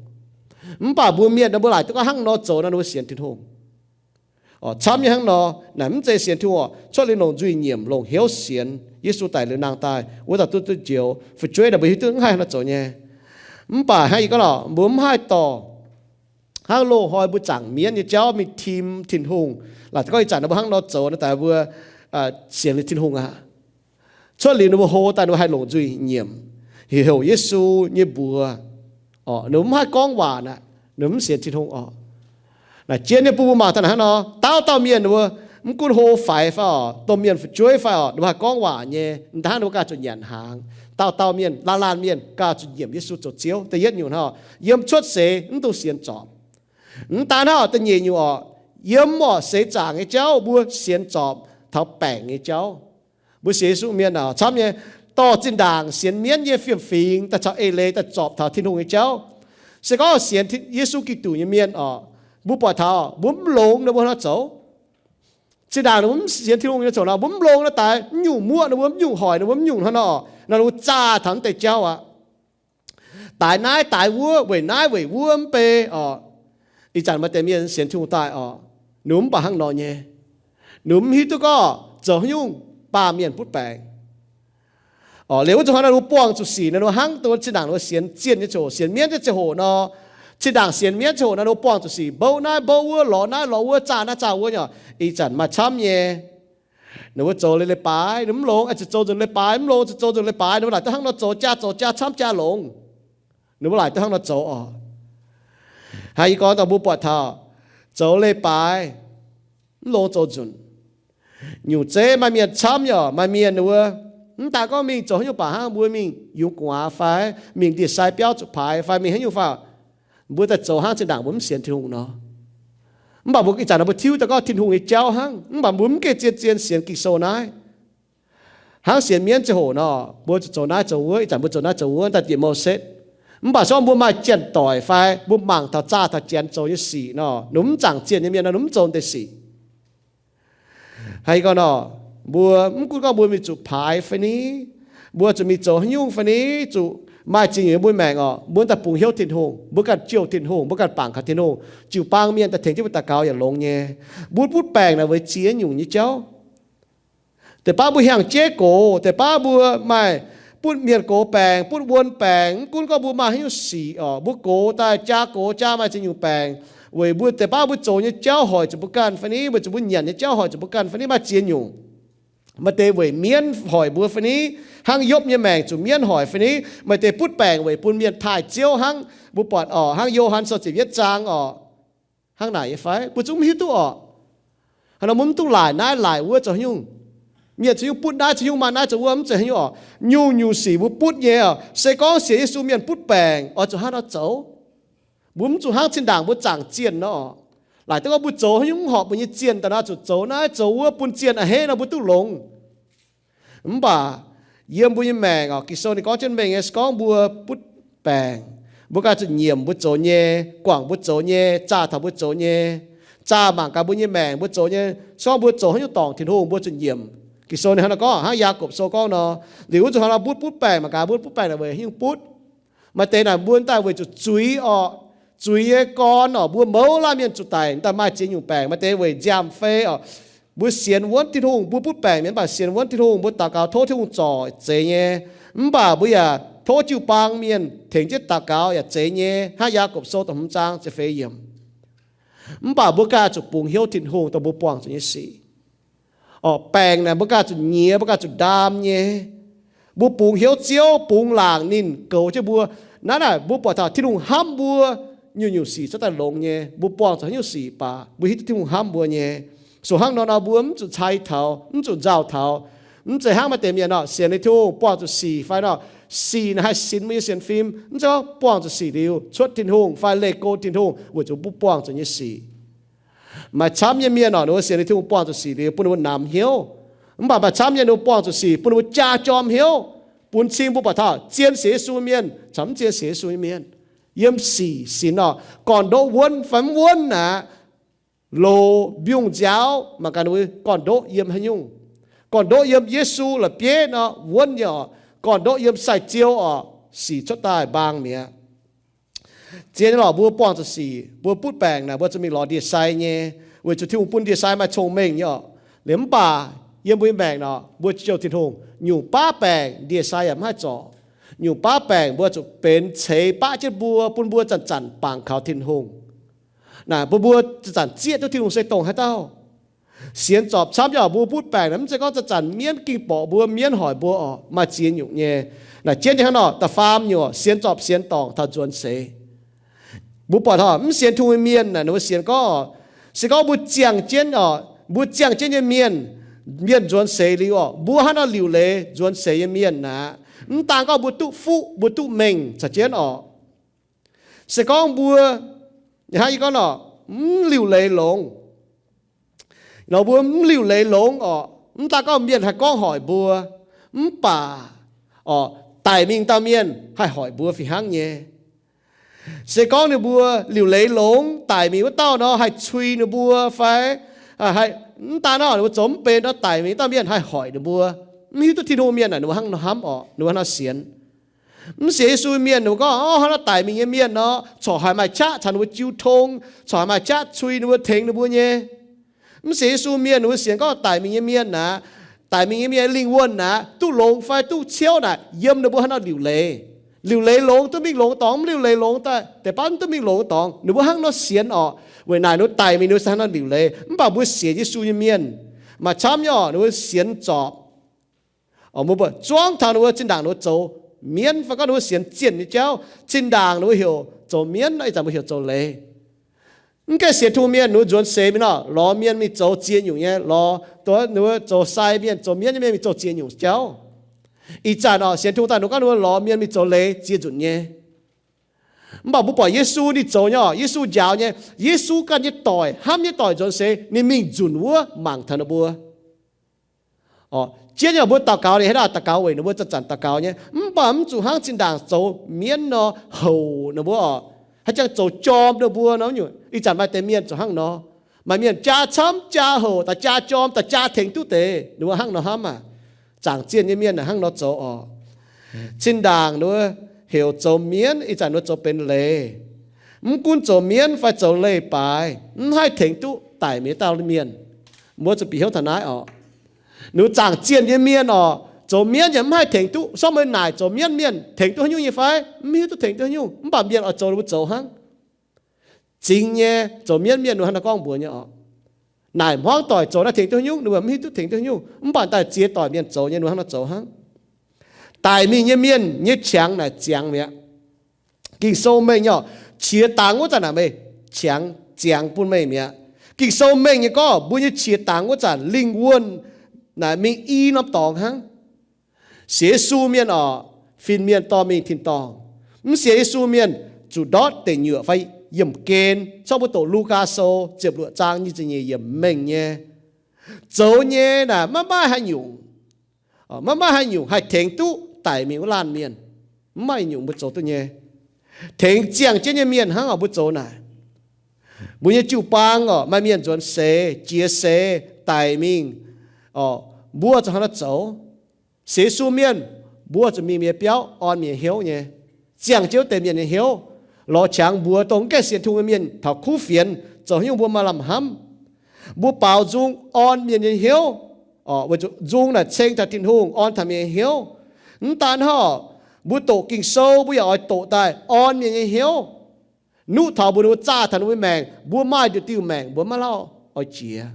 Mv baac mbuo mienh nor mbuo laaic duqv gorngv hnangv nor zoux nor, ninh mbuo sienx Tin-Hungh. Camv nyei hnangv nor, naaic mv zeiz sienx Tin-Hungh orqc. Cuotv liuz longc nzuih nyiemc, longc hnyouv sienx Yesu daic liuz nangh daaih, wuov dauh duqv duqv njoux. Fu'jueiv naaic mbuo hiuv duqv mv haih hnangv nor zoux nyei. Mv baac hnangv yie gorngv lorqc, mbuo mv haih dorh hnangv loz-hnoi mbuo zaangc mienv nyei jauv mingh tim Tin-Hungh. Laaic gorngv ih zanc ninh mbuo hnangv nor zoux nor, daaih mbuo sienx liuz Tin-Hungh aqv. Cuotv liuz ninh mbuo hlo daaih ninh mbuo haih longc nzuih nyiemc, heuc Yesu nyei mbuox. Orqc, ninh mbuo mv haih gorngv waac aqv. Ninh mbuo mv sienx Tin-Hungh orqc. Naaic jienv nyei bun mbuo mangc taux naaic hnangv nor, dauh dauh mienh ninh mbuo mv gunv hlo faix fai orqc, domh mienh fu'jueiv fai orqc, ninh mbuo haih gorngv waac nyei. M'daaih hnangv ninh mbuo ganh zuqc nyanc hnaangx. Dauh dauh mienh, laanh laanh mienh ganh zuqc nyiemc Yesu zoux Ziouv. Da'yietv nyungc hnangv, yiem cuotv seix mv dungx sienx zorpc. M'daaih hnangv da'nyeic nyungc orqc, yiem orqc seix zaangc nyei jauv mbuo sienx zorpc taux baengc nyei jauv. Mbuo sienx Yesu mienh orqc, camv nyei, dorh zinh ndaangc sienx mienv nyei fiem-fingx daaih caux eix leiz daaih zorpc taux Tin-Hungh nyei jauv. Se gorngv sienx Yesu Giduc nyei mienh orqc, mbuo buatc taux mbuo mv longx ninh mbuo hnangv nor zoux. Zinh ndaangc ninh mbuo mv sienx Tin-Hungh nyei zoux nor, mbuo mv longx nor daaih, mv nyungc muoqv ninh mbuo, mv nyungc hoic ninh mbuo, mv nyungc hnangv nor, ninh mbuo zaah taux mv deix jauv aqv. Daaix naaiv daaix wuov, weic naaiv weic wuov mv bei orqc. Ih zanc maaih deix mienh sienx Tin-Hungh daaih orqc, ninh mv baac hnangv nor nyei. Ninh mv hiuv duqv gorngv zoux haaix nyungc baamh mienh butv baengc. Orqc, liuz wuov zuqc hnangv nor ninh mbuo buangh zuqc sic, ninh mbuo hnangv dongh zinh ndaangc ninh mbuo sienx zienh nyei ziangh hoc, sienx mienv nyei ziangh hoc nor. Zinh ndaangc sienx mienv ziangh hoc nor, ninh mbuo buangh zuqc sic, mbouv naaiv mbouv wuov, lorz naaiv lorz wuov, zaah naaiv zaah wuov nyei. Ih zanc maaih camv nyei. Ninh mbuo zoux leiz-leiz-baaix, ninh mv longx, oix zuqc zoux nzengc leiz-baaix, mv longx, zuqc zoux nzengc leiz-baaix. Ninh mbuo laaic duqv hnangv nor zoux, jaa zoux jaa, camv jaa longx. Ninh mbuo laaic duqv hnangv nor zoux orqc. Hnangv yie gorngv daaih mbuo buatc taux zoux leiz-baaix, Mv longx zoux nzunc. Nyungc zeiv maaih mienh camv nyei oc. Maaih mienh wuov, mv daaih gorngv mingh zoux haaix nyungc baac hnangv mbuo mingh yungz gu'nguaaz fai mingh ndie-sai biauv zuqc paaix fai mingh haaix nyungc fai, mbuo daaih zoux hnangv zinh ndaangc mbuo mv sienx Tin-Hungh nor. Mv baac mbuo ih zanc nor mbuo tiuv daaih gorngv Tin-Hungh nyei jauv hnangv, mv baac mbuo mv gaengh zien-zien sienx Ging-Sou naaiv. Hnangv sienx mienv ziangh hoc nor, mbuo zuqc zoux naaiv zoux wuov, ih zanc mbuo zoux naaiv zoux wuov daaih diec Mouv Setv. Mv baac se gorngv mbuo maaih janx-doic fai mbuo mangc taux zaah taux janx zoux nyei sic nor, ninh mv zaangc zienh nyei mienh nor, ninh mv zoux deix sic. Haaix gorngv nor, mbuo mv gunv gorngv mbuo mingh zuqc paaix fai ni, mbuo zuqc mingh zoux haaix nyungc fai ni, zuqc maaih ziex nyungc yiem mbuo maengc oc, mbuo daaih bungx hnyouv Tin-Hungh, mbuo ganh jouh Tin-Hungh, mbuo ganh bangc kaux Tin-Hungh, jiu-baang mienh daaih tengx jienv mbuo daux gaux yaac longx nyei. Mbuo butv baengc naaic weic ziex nyungc nyei jauv. Deix baav mbuo hiaangx jeiv gox, deix baav mbuo maaih butv mienh gox baengc, butv wuon baengc, mv gunv gorngv mbuo maaih haaix nyungc sic oc, mbuo gox daaih jaa gox jaa maaih ziex nyungc baengc, weic mbuo deix baav mbuo zoux nyei jauv hoic zuqc mbuo ganh fai ni, weic zuqc mbuo nyanc nyei jauv hoic zuqc mbuo ganh fai ni, maaih ziex nyungc. Maaih deix weic mienv hoic mbuo fai ni, hnangv Yopv nyei maengc zuqc mienv hoic fai ni, maaih deix butv baengc weic bun mienh taaih Ziouv hnangv. Mbuo buatc oc, hnangv Yo^han Sou ziepc yietv zaang oc, hnangv naaic nyei fai? Mbuo zungv mv hiuv duqv oc. Hnangv nor mbuo mv duqv laaic naaiv laaic wuov zoux haaix nyungc. Mienh zoux haaix nyungc butv naaiv zoux haaix nyungc, maaih naaiv zoux wuov, mv zeiz haaix nyungc oc. Nyungc-nyungc sic mbuo butv nyei oc. Se gorngv sienx Yesu mienh butv baengc oix zuqc hnangv nor zoux. Mbuo mv zuqc hnangv zinh ndaangc mbuo zaangc zienh nor. Laaic duqv gorngv mbuo zoux haaix nyungc mv horpc mbuo nyei zienh, daaih nor zuqc zoux naaiv zoux wuov bun zienh a'hneiv nor mbuo duqv longx. Mv baac yiem mbuo nyei maengc oc, Ging-Sou ninh gorngv jienv mengh nyei, se gorngv mbuo butv baengc, mbuo ganh zuqc nyiemc mbuo zoux nyei, guangc mbuo zoux nyei, zaah taux mbuo zoux nyei, zaah mangc gaax mbuo nyei maengc mbuo zoux nyei. Se gorngv mbuo zoux haaix nyungc dorngc Tin-Hungh mbuo zuqc nyiemc. Ging-Sou ninh hnangv nor gorngv, hnangv Yaagorpc Sou gorngv nor, liuz wuov zuqc hnangv nor butv, butv baengc mangc gaax mbuo butv baengc naaic weic haaix nyungc butv. Maaih deix naaic mbuo daaih weic zuqc zuiz oc, zuiz nyei gorn oc, mbuo mouz laanh mienh zuqc daic daaih maaih ziex nyungc baengc. Maaih deix weic nziaamv-fei oc, mbuo sienx wuonv Tin-Hungh, mbuo butv baengc mienh mv baac sienx wuonv Tin-Hungh, mbuo daux gaux tov Tin-Hungh zorc zeiz nyei. Mv baac mbuo yaac tov jiu-baang mienh tengx jienv daux gaux yaac zeiz nyei, hnangv Yaagorpc Sou da'hmz zaang ziepc feix yiemc. Mv baac mbuo ganh zuqc bungx hnyouv Tin-Hungh dongh mbuo buangh zuqc nyei sic. Orqc, baengc naaic mbuo ganh zuqc nyiex, mbuo ganh zuqc ndaam nyei. Mbuo bungx hnyouv Ziouv, bungx laangc ninh goux jienv mbuo. Naaiv naaic mbuo buatc taux Tin-Hungh hnamv mbuo, nyungc-nyungc sic cuotv daaih longx nyei. Mbuo buangh zuqc haaix nyungc sic baac mbuo hiuv duqv Tin-Hungh hnamv mbuo nyei. So hnangv nor nor mbuo mv zuqc cai taux, mv zuqc nzauh taux. Mv zeiz hnangv maaih deix mienh nor, sienx liuz Tin-Hungh buangh zuqc sic fai nor, sic naaic haih sinx mbuo nyei sienx fim. Mv zeiz gorngv buangh zuqc sic liuz cuotv Tin-Hungh fai leih go Tin-Hungh weic zuqc mbuo buangh zuqc nyei sic. Maaih camv nyei mienh oc, ninh mbuo sienx liuz Tin-Hungh buangh zuqc sic liuz bun ninh mbuo namx hnyouv. Mv baac maaih camv nyei ninh mbuo buangh zuqc sic bun ninh mbuo jaa jorm hnyouv, bun cing mbuo buatc taux zien sienx Yesu nyei mienh caux mv zien sienx Yesu nyei mienh. Yiem sic sinx oc, gorn-ndoqv wuonv fai mv wuonv aqv, loz mbiungc nziaaux, mangc gaax ninh mbuo gorn-ndoqv yiem haaix nyungc. Gorn-ndoqv yiem Yesu la'bieiv nor wuonv nyei oc. Gorn-ndoqv yiem sai-ziou oc, sic cuotv daaih mbaang mi'aqv. Zien nyei lorqc, mbuo buangh zuqc sic, mbuo butv baengc naaic mbuo zuqc mingh lorz ndie-sai nyei, weic zuqc Tin-Hungh bun ndie-sai maaih cong-mengh nyei oc. Liuz mv baac yiem mbuo nyei maengc nor, mbuo jouh Tin-Hungh, nyungc baav baengc ndie-sai yaac mv haih zorc. Nyungc baav baengc mbuo zuqc benx ceix baqv jienv mbuo, bun mbuo zanc-zanc bangc kaux Tin-Hungh. Naaic bun mbuo zanc-zanc zieqv duqv Tin-Hungh se dongh haaix dauh. Sienx zorpc camv nyei oc, mbuo butv baengc naaic mv zeiz gorngv zanc-zanc mienv ging borqc mbuo, mienv hoic mbuo oc, maaih ziex nyungc nyei. Naaic jienv nyei hnangv nor, da'faam nyungc sienx zorpc sienx dorngc taux nzuonx seix. Mbuo buatc oc, mv sienx Tin-Hungh nyei mienh naaic ninh mbuo sienx gorngv oc, se gorngv mbuo ziangh jienv oc, mbuo ziangh jienv nyei mienh, mienh nzuonx seix liuz oc, mbuo hnangv nor liuc leiz nzuonx seix nyei mienh aqv. Mv daan gorngv mbuo duqv fuqv, mbuo duqv mengh caux jienv oc. Se gorngv mbuo, hnangv yie gorngv nor, mv liuc leiz longx, nor mbuo mv liuc leiz longx oc, mv daan gorngv mienh haih gorngv hoic mbuo, mv baac oc, daic mingh dauh mienh haih hoic mbuo fih hnangv nyei. Se gorngv ninh mbuo liuc leiz longx, daic mingh wuov dauh nor haih cui ninh mbuo fai, mv daan nor ninh mbuo zoux mv benx nor daic mingh dauh mienh haih hoic ninh mbuo. Mv hiuv duqv Tin-Hungh mienh naaic ninh mbuo hnangv nor hnamv oc, ninh mbuo hnangv nor sienx. Mv sienx Yesu mienh ninh mbuo gorngv, ov, hnangv naaiv daic mingh nyei mienh nor, corc haiz maaih qaqv caux ninh mbuo jiu tong, corc haiz maaih qaqv cui ninh mbuo, tengx ninh mbuo nyei. Mv sienx Yesu mienh ninh mbuo sienx gorngv daic mingh nyei mienh aqv, daic mingh nyei mienh lingh wuonh aqv, duqv longx fai duqv ciouv naaic, yiem ninh mbuo hnangv nor liuc leiz. Liuc leiz longx duqv mingh longx dorngx, mv liuc leiz longx daaih, deix baav mv duqv mingh longx dorngx. Ninh mbuo hnangv nor sienx orqc, weic naaic ninh mbuo daic mingh ninh mbuo se hnangv nor liuc leiz. Mv baac mbuo sienx Yesu nyei mienh, maaih camv nyei orqc, ninh mbuo sienx zorpc. Oc, mbuo buatc zuangv taux ninh mbuo zinh ndaangc ninh mbuo zoux mienv fai gorngv ninh mbuo sienx zienh nyei jauv, zinh ndaangc ninh mbuo heuc zoux mienv, ih zanc mbuo heuc zoux leiz. Mv gaengh sienx Tin-Hungh mienh ninh mbuo nzuonx seix mingh nor, lorz mienh mingh zoux ziex nyungc nyei, lorz dongh ninh mbuo zoux sai mienh, zoux mienv nyei mienh mingh zoux ziex nyungc jauv. Ih zanc oc, sienx Tin-Hungh daaih ninh mbuo gorngv ninh mbuo lorz mienh mingh zoux leiz ziex nzunc nyei. Mv baac mbuo buatc Yesu ninh zoux nyei oc, Yesu njaaux nyei, Yesu ganh nyei doic, hnamv nyei doic nzuonx seix ninh mingh nzunc wuov mangc taux ninh mbuo. Jienv nyei mbuo daux gaux ninh haaix dauh daux gaux weic ninh mbuo zanc-zanc daux gaux nyei, mv baac mv zuqc hnangv zinh ndaangc zoux mienv nor houc ninh mbuo oc, haaix jangx zoux jorm ninh mbuo nor nyungc. Ih zanc maaih deix mienh zoux hnangv nor. Maaih mienh jaa camv, jaa houc, daaih jaa jorm, daaih jaa tengx duqv deix, ninh mbuo hnangv nor hnamv aac. Zaangc zienh nyei mienh aac hnangv nor zoux oc. Zinh ndaangc ninh mbuo heuc zoux mienv, ih zanc ninh mbuo zoux benx leiz. Mv gunv zoux mienv fai zoux leiz-baaix, mv haih tengx duqv daic mingh dauh mienh. Mbuo zuqc bieqc hnyouv taux naaiv oc. Ninh mbuo zaangc zienh nyei mienh oc, zoux mienv yaac mv haih tengx duqv. Sortv meih naaic zoux mienv mienh tengx duqv haaix nyungc nyei fai? Mv hiuv duqv tengx duqv haaix nyungc, mv baac mienh oix zoux ninh mbuo zoux hnangv. Zingx nyei zoux mienv mienh ninh mbuo hnangv naaiv gorngv mbuox nyei oc. Naaic hmuangv doic zoux naaiv tengx duqv haaix nyungc, ninh mbuo mv hiuv duqv tengx duqv haaix nyungc, mv baac daaih ziex doic mienh zoux nyei ninh mbuo hnangv nor zoux hnangv. Daic mingh nyei mienh nyei qangx naaic ziangx mi'aqv. Ging-Sou mengh nyei oc, qiex dangx wuov zanc naaic meih qangx ziangx bun meih mi'aqv. Ging-Sou mengh nyei gorngv mbuo nyei qiex dangx wuov zanc lingh wuonh naaic mingh i norm dorngx hnangv. Sienx Yesu mienh oc, fin-mienh dorh mingh tin-dorngh. Mv sienx Yesu mienh zuqc ndortv deic nyuoqc fai yiemh gen. Corc mbuo doqc Lugaa Sou ziepc luoqc zaang nyic ziepc nyeic yiemc mengh nyei. Zoux nyei naaic maiv maaih haaix nyungc, maiv maaih haaix nyungc haih tengx duqv daic mingh wuov laanh mienh. Mv maaih nyungc mbuo zoux duqv nyei. Tengx ziangh jienv nyei mienh hnangv oc mbuo zoux naaic. Mbuo nyei jiu-baang oc, maaih mienh nzuonx seix, jiex seix, daic mingh oc, mbuo zuqc hnangv naaiv zoux. Sienx Yesu mienh, mbuo zuqc mingh mienh biauv orn mienh nyei hnyouv nyei, ziangh jienv wuov deix mienh nyei hnyouv, lorz qangx mbuox dongh mv gaengh sienx Tin-Hungh nyei mienh taux kuv fienx zoux haaix nyungc mbuo maaih lamh hnamv. Mbuo baaux nzung orn mienh nyei hnyouv, weic zuqc nzung naaic ceng taux Tin-Hungh, orn taux mienh nyei hnyouv. Mv daan hnangv, mbuo doqc Ging-Sou mbuo yaac oix doqc daaih orn mienh nyei hnyouv, nuqv taux mbuox ninh mbuo, zaah taux ninh mbuo nyei maengc, mbuo maaih nduqc diuh maengc mbuo maiv lauh oix jiex.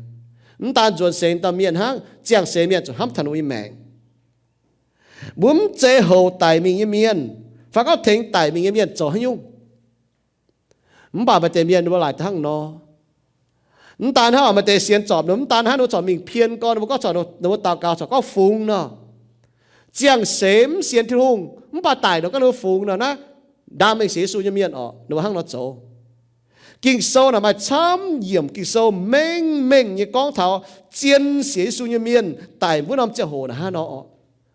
Mv daan nzuonx seix dauh mienh hnangv, ziangh seix mienh zuqc hnamv taux ninh mbuo nyei maengc. Mbuo mv zeiz houc daic mingh nyei mienh, fai gorngv tengx daic mingh nyei mienh zoux haaix nyungc. Mv baac maaih deix mienh ninh mbuo laaic daaih hnangv nor. Mv daan hnangv, maaih deix sienx zorpc ninh mbuo, mv daan hnangv, ninh mbuo corc mingh pien gorn, ninh mbuo gorngv corc, ninh mbuo daux gaux corc gorngv fungx nor. Ziangh seix mv sienx Tin-Hungh, mv baac daic nor gorngv ninh mbuo fungx nor naaiv, ndaam mengh sienx Yesu nyei mienh oc, ninh mbuo hnangv nor zoux. Ging-Sou naaic maaih camv yiemc Ging-Sou mengh mengh nyei gorngv taux zien sienx Yesu nyei mienh daic wuov norm ziangh hoc naaic hnangv nor oc.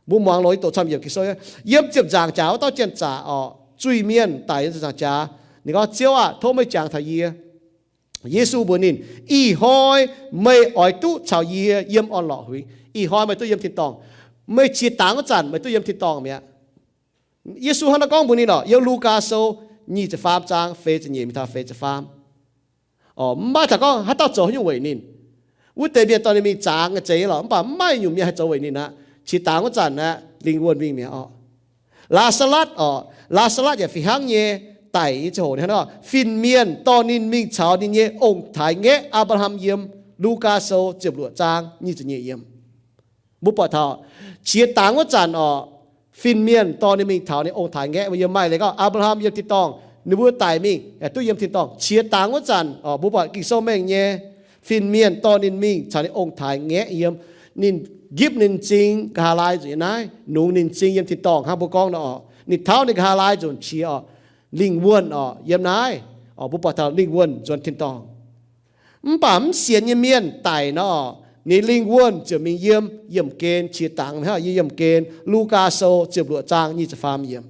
Mbuo muangx loz-hnoi doqc camv yiemc Ging-Sou. Yiem ziepc nzaangc jaax wuov dauh janx-zaqc oc, zuiz-mienh daic yiem ziepc nzaangc jaax. Ninh gorngv, Ziouv aah! Tov meih jangx taux yie. Yesu mbuox ninh, Ih hnoi meih oix duqv caux yie yiem orn-lorqc huingx. Ih hnoi meih duqv yiem tin-dorngh. Meih qiex dangx wuov zanc meih duqv yiem tin-dorngh mi'aqv. Yesu hnangv naaiv gorngv mbuox ninh oc, yiem Lugaa Sou nyic ziepc faam zaang feix ziepc nyeic mingh taux feix ziepc faam. Mv maaih taux gorngv haaix dauh zoux haaix nyungc weic ninh. Wuov deix mienh dorh ninh mingh zaangx zeiz nyei lorqc, mv baac mv maaih nyungc mienh haih zoux weic ninh aqv. Qiex dangx wuov zanc aqv, lingh wuonh mingh mi'aqv oc. Laa^saa^latv oc, Laa^saa^latv yaac fih hnangv nyei, daic nyei ziangh hoc hnangv nor, fin-mienh dorh ninh mingh caux ninh nyei ong-taaix ngaeqv Apc^laa^ham yiem. Lugaa Sou ziepc luoqc zaang nyic ziepc nyeic yiemc. Mbuo buatc taux qiex dangx wuov zanc oc, fin-mienh dorh ninh mingh taux ninh ong-taaix ngaeqv yiem. Maaih leiz gorngv Apc^laa^ham yiem tin-dorngh, ninh mbuo daic mingh yaac duqv yiem tin-dorngh. Qiex dangx wuov zanc oc, mbuo buatc Ging-Sou mengh nyei, fin-mienh dorh ninh mingh caux ninh ong-taaix ngaeqv yiem. Ninh nqipv ninh m'zing nqa'haav laai nzunc yiem naaiv, nungx ninh m'zing yiem tin-dorngh hnangv mbuo gorngv nor oc. Ninh tauv ninh nqa'haav laai nzunc qiex oc, lingh wuonh oc yiem naaiv oc. Mbuo buatc taux lingh wuonh nzuonx tin-dorngh. Mv baac mv sienx nyei mienh daic nor, ninh lingh wuonh ziouc mingh yiem yiemh gen qiex dangx hnangv, yiem yiemh gen. Lugaa Sou ziepc luoqc zaang nyic ziepc faam yiemc.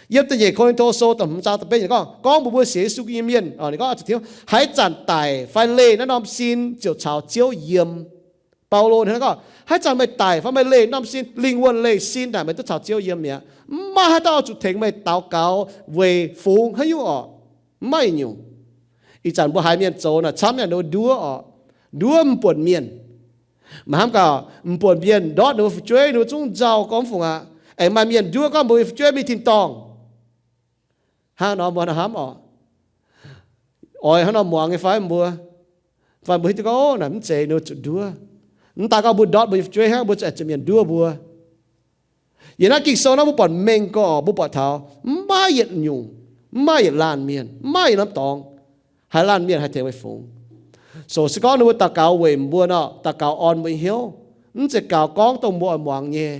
Yiem da'nyeic Ko^lin^to Sou da'hmz zaang da'betv yiemc gorngv, gorngv mbuox mbuo sienx Yesu nyei mienh, ninh gorngv, haaix zanc daic fai leih naaiv norm sin ziouc caux Ziouv yiem. Baulo hnangv gorngv, haaix zanc meih daic fai meih leih norm sin, lingh wuonh leih sin daaih, meih duqv caux Ziouv yiem mi'aqv. Mv maaih haaix dauh zuqc tengx meih daux gaux weic fungx haaix nyungc oc. Mv maaih nyungc. Ih zanc mbuo haiz mienh zoux naaic camv yaac nduov oc, nduov m'buonc mienh. Maiv hnamv gaax, m'buonc mienh ndortv ninh mbuo fu'jueiv, ninh mbuo zungv nzauh gorngv fungx aqv. Aengx maaih mienh nduov gorngv mbuo nyei fu'jueiv mingh tin-dorngh. Hnangv nor mbuo hnamv oc, oix hnangv nor muangx nyei fai mbuo? Fai mbuo hiuv duqv gorngv, naaic mv zeiz, ninh mbuo zuqc nduov. Mv daan gorngv mbuo ndortv mbuo nyei fu'jueiv hnangv, mbuo zuqc aengx zuqc mienh nduov mbuo. Yiem naaiv Ging-Sou naaiv mbuo buatc mengh gorx, mbuo buatc taux mv maaih yietc nyungc, mv maaih yietc laanh mienh, mv maaih yietc norm dorngx haih laanh mienh haih tengx meih fungx. So se gorngv ninh mbuo daux gaux weic mbuo nor, daux gaux orn mbuo nyei hnyouv, mv zeiz gaux gorngv dongh mbuo oix muangx nyei.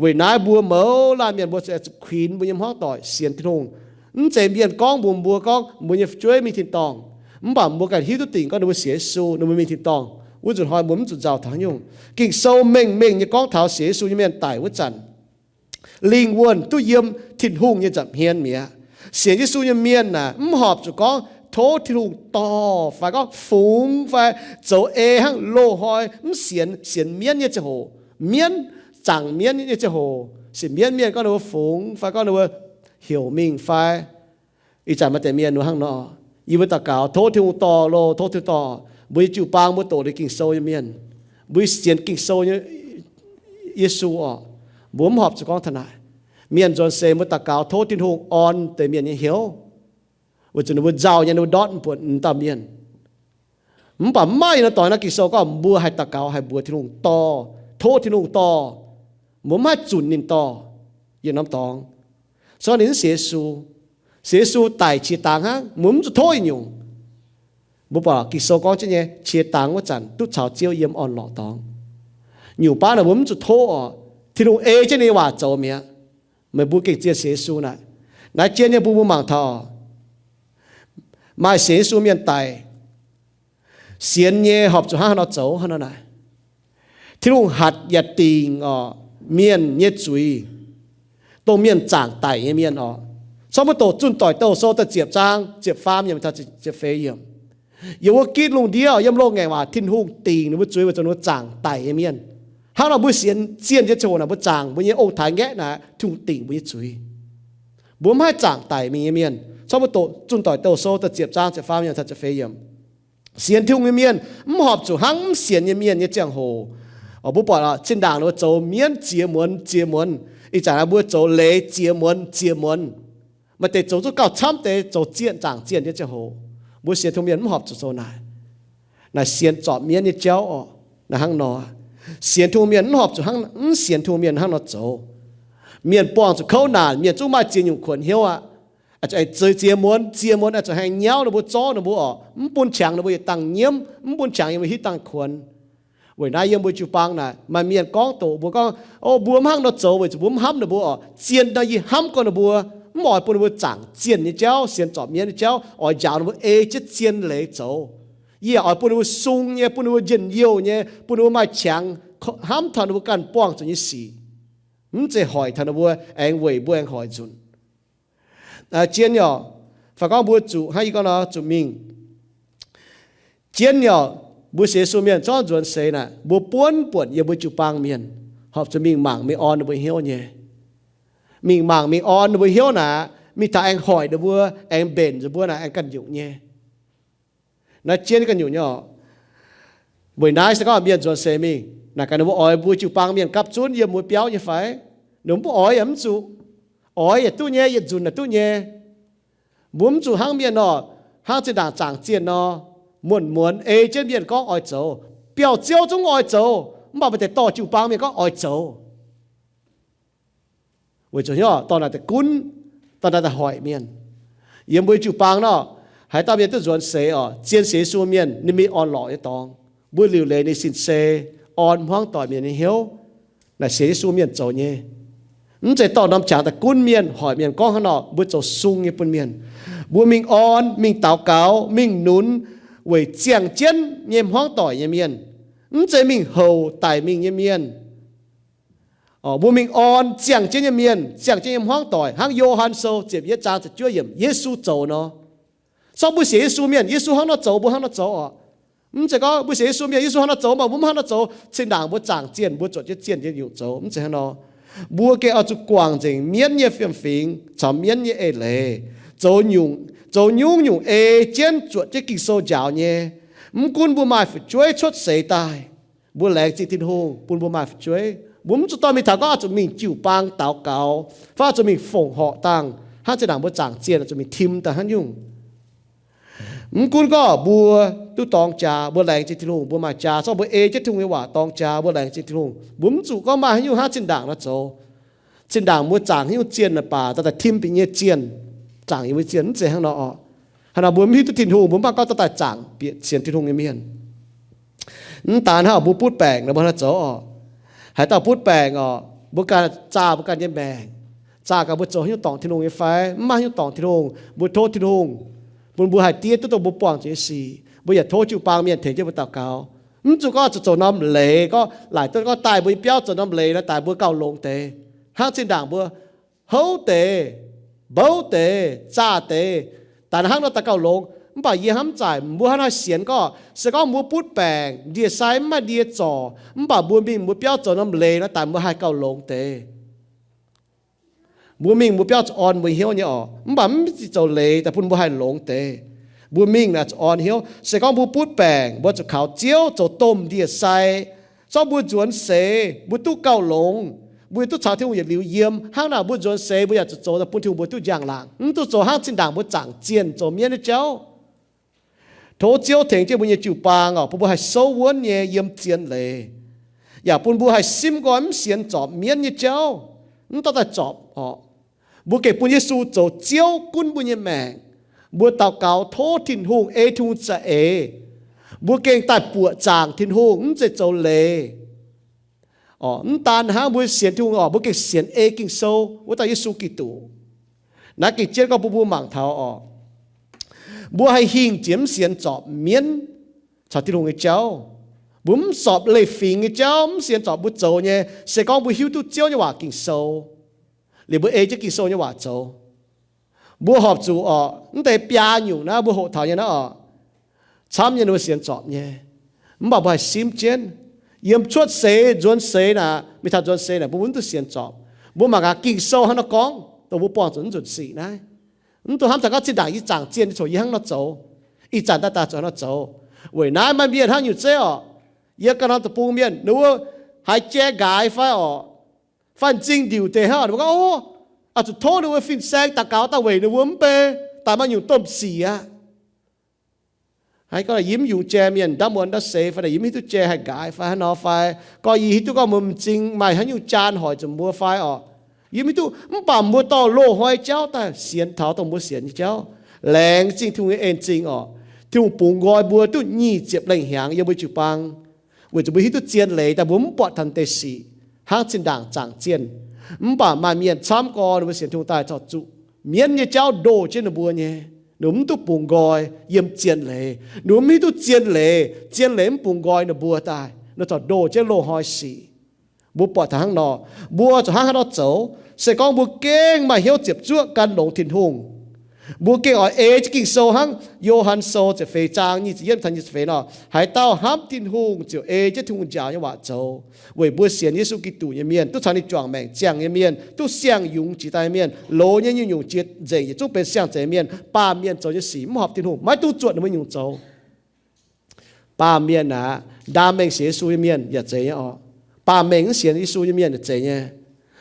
Weic naaiv mbuo mouz laanh mienh mbuo zuqc kuinx mbuo nyei hmuangv doic sienx Tin-Hungh. Mv zeiz mienh gorngv mbuox mbuo gorngv mbuo nyei fu'jueiv mingh tin-dorngh, mv baac mbuo ganh hiuv duqv dingc gorngv ninh mbuo sienx Yesu, ninh mbuo mingh tin-dorngh. Wuov nzunc hnoi mbuo mv zuqc nzauh taux haaix nyungc. Ging-Sou mengh mengh nyei gorngv taux sienx Yesu nyei mienh daic wuov zanc, lingh wuonh duqv yiem Tin-Hungh nyei nza'hmien mi'aqv. Sienx Yesu nyei mienh naaic mv horpc zuqc gorngv tov Tin-Hungh dorh fai gorngv fungx fai zoux ei hnangv loz-hnoi mv sienx, sienx mienv nyei ziangh hoc, mienv, zaangc mienv nyei ziangh hoc, sienx mienv mienh gorngv ninh mbuo fungx fai gorngv ninh mbuo heuc mingh fai. Ih zanc maaih deix mienh ninh mbuo hnangv nor, yie mbuo daux gaux tov Tin-Hungh dorh loh, tov Tin-Hungh dorh. Mbuo nyei jiu-baang mbuo doqc liuz Ging-Sou nyei mienh, mbuo sienx Ging-Sou nyei Yesu orqc, mbuo mv horpc zuqc gorngv taux naaic. Mienh nzuonx seix mbuo daux gaux tov Tin-Hungh orn deix mienh nyei hnyouv, weic zuqc ninh mbuo nzauh nyei, ninh mbuo ndortv mv buatc dauh mienh. Mv baac mv maaih yietc norm dorngx naaiv Ging-Sou gorngv mbuo haih daux gaux haih mbuox Tin-Hungh dorh, tov Tin-Hungh dorh. Mbuo mv haih zunc ninh dorh yietc norm dorngx. Se gorngv ninh mv sienx Yesu, sienx Yesu daic qiex dangx hnangv, mbuo mv zuqc tov yietc nyungc. Mbuo buatc Ging-Sou gorngv jienv nyei, qiex dangx wuov zanc duqv caux Ziouv yiem orn-lorqc dorngx. Nyungc baav naaic mbuo mv zuqc tov oc. Tin-Hungh ei jienv ninh nyei waac zoux mi'aqv. Meih mbuo gengh zien sienx Yesu naaic. Naaiv jienv nyei bun mbuo mangc taux maaih sienx Yesu mienh daic, sienx nyei horpc zuqc hnangv haaix nor zoux hnangv nor naaic. Tin-Hungh hatc yaac dingc oc mienh nyei zuiz, dongh mienh zaangc daic nyei mienh oc. Cong mbuo doqc Zunh Doic Douh Sou da'ziepc zaang ziepc faam yiemc taux ziepc feix yiemc. Yiem wuov gitv lungh ndiev, yiem loz-ngaengc waac, Tin-Hungh dingc ninh mbuo zuiz weic zuqc ninh mbuo zaangc daic nyei mienh. Hnangv nor mbuo sienx zienh nyei ziangh hoc naaic, mbuo zaangc mbuo nyei ong-taaix-ngaeqv naaic, Tin-Hungh dingc mbuo nyei zuiz. Mbuo mv haih zaangc daic mingh nyei mienh. Cong mbuo doqc Zunh Doic Douh Sou da'ziepc zaang ziepc faam yiemc taux ziepc feix yiemc. Sienx Tin-Hungh nyei mienh mv horpc zuqc hnangv mv sienx nyei mienh nyei ziangh hoc. Mbuo buatc zinh ndaangc ninh mbuo zoux mienv ziex muonz ziex muonz, ih zanc mbuo zoux leiz ziex muonz ziex muonz. Maaih deix zoux duqv gauh camv deix zoux zienh zaangc zienh nyei ziangh hoc. Mbuo sienx Tin-Hungh mienh mv horpc zuqc zoux naaic. Naaic sienx zorpc mienv nyei jauv oc. Naaic hnangv nor, sienx Tin-Hungh mienh mv horpc zuqc hnangv, mv sienx Tin-Hungh mienh hnangv nor zoux. Mienh buangh zuqc kouv naanc, mienh zungv maaih ziex nyungc kuonx hnyouv aqv. Aqc zuqc aengx zeix ziex muonz, ziex muonz aqc zuqc haengh nyauv ninh mbuo, zorqv ninh mbuo oc, mv bun qangx ninh mbuo yietc dangh nyiemv, mv bun qangx yiem mbuo hitv dangh kuonx. Weic naaiv yiem mbuo jiu-baang naaic maaih mienh gorngv doqc mbuo gorngv, o, mbuo mv hnangv nor zoux weic zuqc mbuo mv hnamv ninh mbuo oc. Zien nor yie hnamv gorngv ninh mbuo, mv oix bun ninh mbuo zaangc zienh nyei jauv, sienx zorpc mienv nyei jauv, oix njaaux ninh mbuo ei jienv zien leiz zoux. Yie oix bun ninh mbuo sung nyei, bun ninh mbuo njien-youh nyei, bun ninh mbuo maaih qangx hnamv taux ninh mbuo ganh buangh zuqc nyei sic. Mv zeiz hoic taux ninh mbuo, aengx weic mbuo aengx hoic nzunc. Zien yaac, fai gorngv mbuo zuqc hnangv yie gorngv nor zuqc mingh. Zien yaac mbuo sienx Yesu mienh zorqv nzuonx seix naaic, mbuo buonv buonc yiem mbuo jiu-baang mienh horpc zuqc mingh mangc mingh orn ninh mbuo hnyouv nyei. Mingh mangc mingh orn ninh mbuo hnyouv naaic, mingh taux aengx hoic ninh mbuo, aengx mbenc ninh mbuo naaic aengx ganh nyungc nyei. Naaiv zien ganh nyungc nyei oc. Weic naaiv se gorngv mienh nzuonx seix mingh naaic gaax ninh mbuo oix mbuo jiu-baang mienh gapv zunv yiem mbuo biauv nyei fai? Ninh mbuo mv oix yaac mv zuqc. Oix yaac duqv nyei, yietc nzunc yaac duqv nyei. Mbuo mv zuqc hnangv mienh nor, hnangv zinh ndaangc zaangc zienh nor, muonc muonz ei jienv mienh gorngv oix zoux. Biauv-ziouv zungv oix zoux, mv baac maaih deix dorh jiu-baang mienh gorngv oix zoux. Weic zuqc hnyouv dorh naaic daaih gunv, dorh naaic daaih hoic mienh. Yiem mbuo jiu-baang nor, haaix dauh mienh duqv nzuonx seix oc, zien sienx Yesu mienh ninh mingh orn-lorqc nyei dorngx. Mbuo liuc leiz ninh sin-sei, orn hmuangv doic mienh nyei hnyouv. Naaic sienx Yesu mienh zoux nyei. Mv zeiz dorh norm qangx daaih gunv mienh, hoic mienh gorngv hnangv nor, mbuo zoux sung nyei bun mienh. Mbuo mingh orn, mingh daux gaux, mingh nunz weic ziangh jienv nyei hmuangv doic nyei mienh. Mv zeiz mingh houc daic mingh nyei mienh. Mbuo mingh orn ziangh jienv nyei mienh, ziangh jienv nyei hmuangv doic, hnangv Yo^han Sou ziepc yietv zaang ziepc juov yiemc Yesu zoux nor. Sorng mbuo sienx Yesu mienh, Yesu hnangv nor zoux, mbuo hnangv nor zoux oc. Mv zeiz gorngv mbuo sienx Yesu mienh, Yesu hnangv nor zoux, mv baac mbuo mv hnangv nor zoux. Zinh ndaangc mbuo zaangc zienh, mbuo zuotc jienv zienh nyei nyungc zoux, mv zeiz hnangv nor. Mbuo gengh oix zuqc guangc nzengc mienv nyei fiem-fingx caux mienv nyei eix leiz, zoux nyungc, zoux nyungc-nyungc ei jienv zuotc jienv Ging-Sou njaaux nyei. Mv gunv mbuo maaih fu'jueiv cuotv seix daaih, mbuo laengz zingh Tin-Hungh bun mbuo maaih fu'jueiv. Mbuo mv zuqc dorh mingh taux gorngv oix zuqc mingh jiu-baang daux gaux, fai oix zuqc mingh fongc horc dangh hnangv zinh ndaangc mbuo zaangc zienh oix zuqc mingh tim daaih hnangv nyungc. Mv gunv gorngv mbuo duqv dorng jaax, mbuo laengz zingh Tin-Hungh, mbuo maaih jaax, zorng mbuo ei jienv Tin-Hungh nyei waac dorng jaax, mbuo laengz zingh Tin-Hungh. Mbuo mv zuqc gorngv maaih haaix nyungc hnangv zinh ndaangc nor zoux. Zinh ndaangc mbuo zaangc haaix nyungc zienh naaic baac daaih tim bieqc nyei zienh, zaangc yiem mbuo zienh, mv zeiz hnangv nor oc. Hnangv naaic mbuo mv hiuv duqv Tin-Hungh, mbuo mv baac gorngv dauh daaih zaangc bieqc sienx Tin-Hungh nyei mienh. Mv daan hnangv mbuo butv baengc nor, mbuo hnangv naaiv zoux oc. Haaix dauh butv baengc oc, mbuo ganh zaah mbuo ganh nyei maengc, zaah gaax mbuo zoux haaix nyungc dorngc Tin-Hungh nyei fai mv maaih haaix nyungc dorngc Tin-Hungh, mbuo tov Tin-Hungh bun mbuo haih diev duqv dongh mbuo buangh zuqc nyei sic. Mbuo yaac tov jiu-baang mienh tengx jienv mbuo daux gaux. Mv zuqc gorngv zuqc zoux norm leiz, gorngv laaic duqv gorngv daaih mbuo nyei biauv zoux norm leiz nor daaih mbuo gauh longx deix, hnangv zinh ndaangc mbuo houv deix, mbouv deix, zaah deix, daaih hnangv nor daaih gauh longx. Mv baac yie hnamv zaaic mbuo hnangv naaiv sienx gorngv, se gorngv mbuo butv baengc, ndie-sai mv maaih ndie zorc, mv baac mbuo mingh mbuo biauv zoux norm leiz nor daaih mbuo haih gauh longx deix. Mbuo mingh mbuo biauv zuqc orn mbuo hnyouv nyei oc, mv baac mv zeiz zoux leiz daaih bun mbuo haih longx deix. Mbuo mingh naaic zuqc orn hnyouv. Se gorngv mbuo butv baengc, mbuo zuqc kaux Ziouv zoux domh ndie-sai. Zorqv mbuo nzuonx seix mbuo duqv gauh longx, mbuo duqv caux Tin-Hungh yietc liuz yiem. Hnangv naaic mbuo nzuonx seix mbuo yaac zuqc zoux daaih bun Tin-Hungh mbuo duqv njang-laangc. Mv duqv zoux hnangv zinh ndaangc mbuo zaangc zienh zoux mienv nyei jauv. Tov Ziouv tengx jienv mbuo nyei jiu-baang oc, bun mbuo haih souv wuonv nyei yiem zien leiz, yaac bun mbuo haih simv nqoi mv sienx zorpc mienv nyei jauv, mv dorh daaih zorpc oc. Mbuo gengh bun Yesu zoux Ziouv gunv mbuo nyei maengc. Mbuo daux gaux tov Tin-Hungh ei Tin-Hungh za'eix. Mbuo gengh daaih buoqc zaangc Tin-Hungh, mv zeiz zoux leiz. Mv daan hnangv mbuo sienx Tin-Hungh oc, mbuo gengh sienx ei Ging-Sou wuov dauh Yesu Giduc. Naaiv gengh jienv gorngv bun mbuo mangc taux oc, mbuo haih hingh jiex mv sienx zorpc mienv caux Tin-Hungh nyei jauv. Mbuo mv zorpc leiz-fingx nyei jauv, mv sienx zorpc mbuo zoux nyei. Se gorngv mbuo hiuv duqv Ziouv nyei waac Ging-Sou, liuz mbuo ei jienv Ging-Sou nyei waac zoux, mbuo horpc zuqc oc, mv deix biaa nyungc naaiv mbuo hoqc taux nyei naaiv oc, camv nyei ninh mbuo sienx zorpc nyei. Mv baac mbuo haih simv jienv. Yiem cuotv seix nzuonx seix naaic, mingh taux nzuonx seix naaic mbuo mv duqv sienx zorpc. Mbuo mangc gaax Ging-Sou hnangv nor gorngv dongh mbuo buangh zuqc mv nzunc sic naaiv. Mv dungx hnamv taux gorngv zinh ndaangc yie zaangc zienh nyei coc yie hnangv nor zoux, ih zanc daaih daaih zuqc hnangv nor zoux. Weic naaiv maaih mienh hnangv nyungc zeiv oc, yie ganh norm deic-bung mienh ninh mbuo haiz jai nqaaix fai oc, fai m'zing ndiuc deix hnangv, ninh mbuo gorngv, o, oix zuqc tov ninh mbuo fin-saeng daux gaux daaih weic ninh mbuo mv bei daaih maaih nyungc domh sic aqv. Haiz gorngv yie mv yungz jai mienh ndaamv muonz ndaamv seix fai yie mv hiuv duqv jai haih nqaaix fai hnangv nor fai, gorngv yie hiuv duqv gorngv mbuo m'zing maaih haaix nyungc jaan hoic zuqc mbuo fai oc, yie mv hiuv duqv. Mv baac mbuo dorh loz-hnoi jauv daaih sienx taux dongh mbuo sienx nyei jauv. Laengz zingh Tin-Hungh nyei en zingh oc. Tin-Hungh bungx nqoi mbuo duqv nyic ziepc lengh hnyangx yiem mbuo jiu-baang, weic zuqc mbuo hiuv duqv zien leiz daaih mbuo mv buatc taux deix sic, hnangv zinh ndaangc zaangc zienh. Mv baac maaih mienh camv gorn ninh mbuo sienx Tin-Hungh daaih corc zuqc mienv nyei jauv ndoh jienv ninh mbuo nyei. Ninh mbuo mv duqv bungx nqoi yiem zien leiz. Ninh mbuo mv hiuv duqv zien leiz, zien leiz mv bungx nqoi ninh mbuo daaih, ninh corc ndoh jienv loz-hnoi sic. Mbuo buatc taux hnangv nor, mbuo zuqc hnangv haaix nor zoux? Se gorngv mbuo gengh maaih hnyouv ziepc zuoqv gan longx Tin-Hungh, mbuo gengh oix ei jienv Ging-Sou hnangv Yo^han Sou ziepc feix zaang nyic ziepc yietv taux nyic ziepc feix nor, haaix dauh hnamv Tin-Hungh ziouc ei jienv Tin-Hungh njaaux nyei waac zoux. Weic mbuo sienx Yesu Giduc nyei mienh, duqv caux ninh juangc maengc ziangh nyei mienh, duqv siang-yungz jiex daaih nyei mienh, loz nyei nyungc-nyungc jiex nzengc, yietc zungv benx siang-zeix mienh. Baamh mienh zoux nyei sic mv horpc Tin-Hungh, maiv dungx zuotc ninh mbuo nyungc zoux. Baamh mienh aeqv, ndaam mengh sienx Yesu nyei mienh yaac zeiz nyei oc. Baamh mengh mv sienx Yesu nyei mienh yaac zeiz nyei.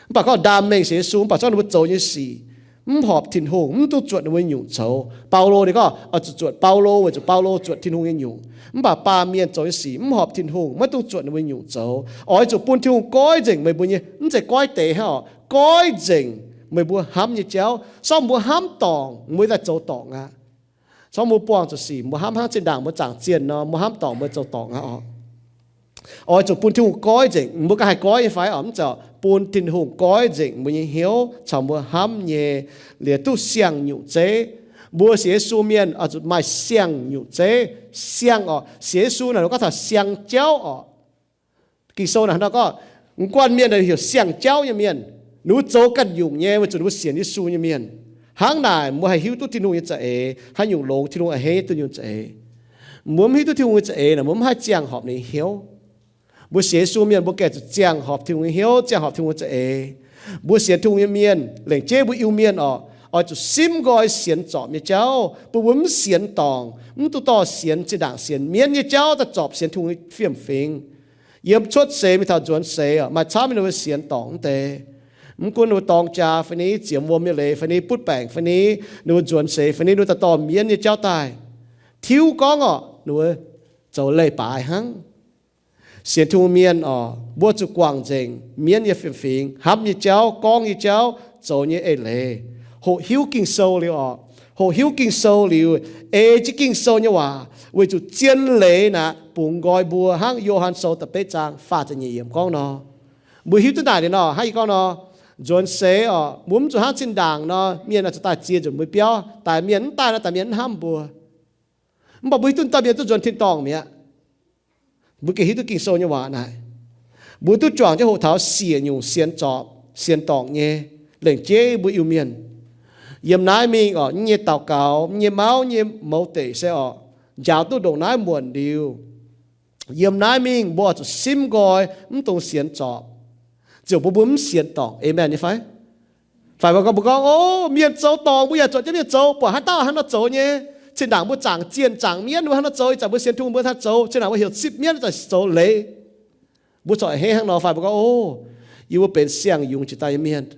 Mv baac gorngv ndaam mengh sienx Yesu, mv baac zorqv ninh mbuo zoux nyei sic mv horpc Tin-Hungh, mv duqv zuotc ninh mbuo nyungc zoux. Baulo ninh gorngv oix zuqc zuotc Baulo weic zuqc Baulo zuotc Tin-Hungh nyei nyungc. Mv baac baamh mienh zoux nyei sic mv horpc Tin-Hungh, maiv dungx zuotc ninh mbuo nyungc zoux. Oix zuqc bun Tin-Hungh goiv nzengc meih mbuo nyei, mv zeiz goiv deix hnangv oc, goiv nzengc meih mbuo hnamv nyei jauv. Sorng mbuo hnamv dorngc, mbuo daaih zoux dorngc aqv. Sorng mbuo buangh zuqc sic, mbuo hnamv hnangv zinh ndaangc mbuo zaangc zienh nor, mbuo hnamv dorngc mbuo zoux dorngc aqv oc. Oix zuqc bun Tin-Hungh goiv nzengc, mbuo ganh haih goiv nyei fai oc? Mv zeiz, bun Tin-Hungh goiv nzengc mbuo nyei hnyouv caux mbuo hnamv nyei, liuz duqv siang-nyungc zeiv. Mbuo sienx Yesu mienh oix zuqc maaih siang-nyungc zeiv. Siang oc, sienx Yesu naaic ninh gorngv taux siang jauv oc. Ging-Sou naaic nor gorngv, mv guanh mienh naaic heuc siang jauv nyei mienh, ninh mbuo zoux ganh nyungc nyei weic zuqc ninh mbuo sienx Yesu nyei mienh. Hnangv naaic mbuo haih hiuv duqv Tin-Hungh nyei za'eix, haaix nyungc longx Tin-Hungh a'hneiv duqv nyungc za'eix. Mbuo mv hiuv duqv Tin-Hungh nyei za'eix naaic, mbuo mv haih ziangh horpc ninh hnyouv. Mbuo sienx Yesu mienh mbuo gengh zuqc ziangh horpc Tin-Hungh nyei hnyouv, ziangh horpc Tin-Hungh nyei za'eix. Mbuo sienx Tin-Hungh nyei mienh, lengc jeiv mbuo Iu-Mienh oc, oix zuqc simv nqoi sienx zorpc nyei jauv, bun mbuo mv sienx dorngc, mv duqv dorh sienx zinh ndaangc sienx mienv nyei jauv daaih zorpc sienx Tin-Hungh nyei fiem-fingx. Yiem cuotv seix mingh taux nzuonx seix oc, maaih camv ninh mbuo sienx dorngc mv deix. Mv gunv ninh mbuo dorng jaa fai ni, ziemx wuom nyei leiz fai ni, butv baengc fai ni, ninh mbuo nzuonx seix fai ni, ninh mbuo daaih dorh mienv nyei jauv daaih. Tiuv gorngv oc, ninh mbuo zoux leiz-baaix hnangv. Sienx Tin-Hungh mienh oc, mbuo zuqc guangc nzengc mienv nyei fiem-fingx, hnamv nyei jauv, gorngv nyei jauv, zoux nyei eix leiz, hoqc hiuv Ging-Sou liuz oc, Hoqc hiuv Ging-Sou liuz, ei jienv Ging-Sou nyei waac weic zuqc zien leiz naaic bungx nqoi mbuo hnangv Yo^han Sou da'betv zaang faah ziepc nyeic yiemc gorngv nor. Mbuo hiuv duqv naaic liuz nor, hnangv yie gorngv nor, nzuonx seix oc, mbuo mv zuqc hnangv zinh ndaangc nor, mienh zuqc daaih ziex nzunc mbuo biauv, daaih mienh mv daaih nor, daaih mienh mv hnamv mbuo. Mv baac mbuo hiuv duqv daaih mienh duqv nzuonx tin-dorngh mi'aqv. Mbuo gengh hiuv duqv Ging-Sou nyei waac naaic. Mbuo duqv juangc jienv hoqc taux siec nyungc sienx zorpc, sienx dorngc nyei, lengc jeiv mbuo Iu-Mienh. Yiem naaiv mingh oc, yie nyei daux gaux, yie nyei mauv, yie nyei mouz deic se oc, njaaux duqv ndongc naaiv muonc liuz, yiem naaiv mingh mbuo oix zuqc simv nqoi, mv dungx sienx zorpc, ziouc bun mbuo mv sienx dorngc. Aamen nyei fai? Fai mbuo gorngv, mbuo gorngv, O, mienh zoux dorngc, mbuo yaac zuotc jienv mienh zoux, buatc haaix dauh hnangv nor zoux nyei. Zinh ndaangc mbuo zaangc zienh zaangc mienv, mbuo hnangv nor zoux, ih zanc mbuo sienx Tin-Hungh mbuo hnangv zoux, zinh ndaangc mbuo heuc zipv mienv, ih zanc zoux leiz. Mbuo corc a'hneiv hnangv nor. Fai mbuo gorngv, O, yie mbuo benx siang-yungz jiex daaih nyei mienh.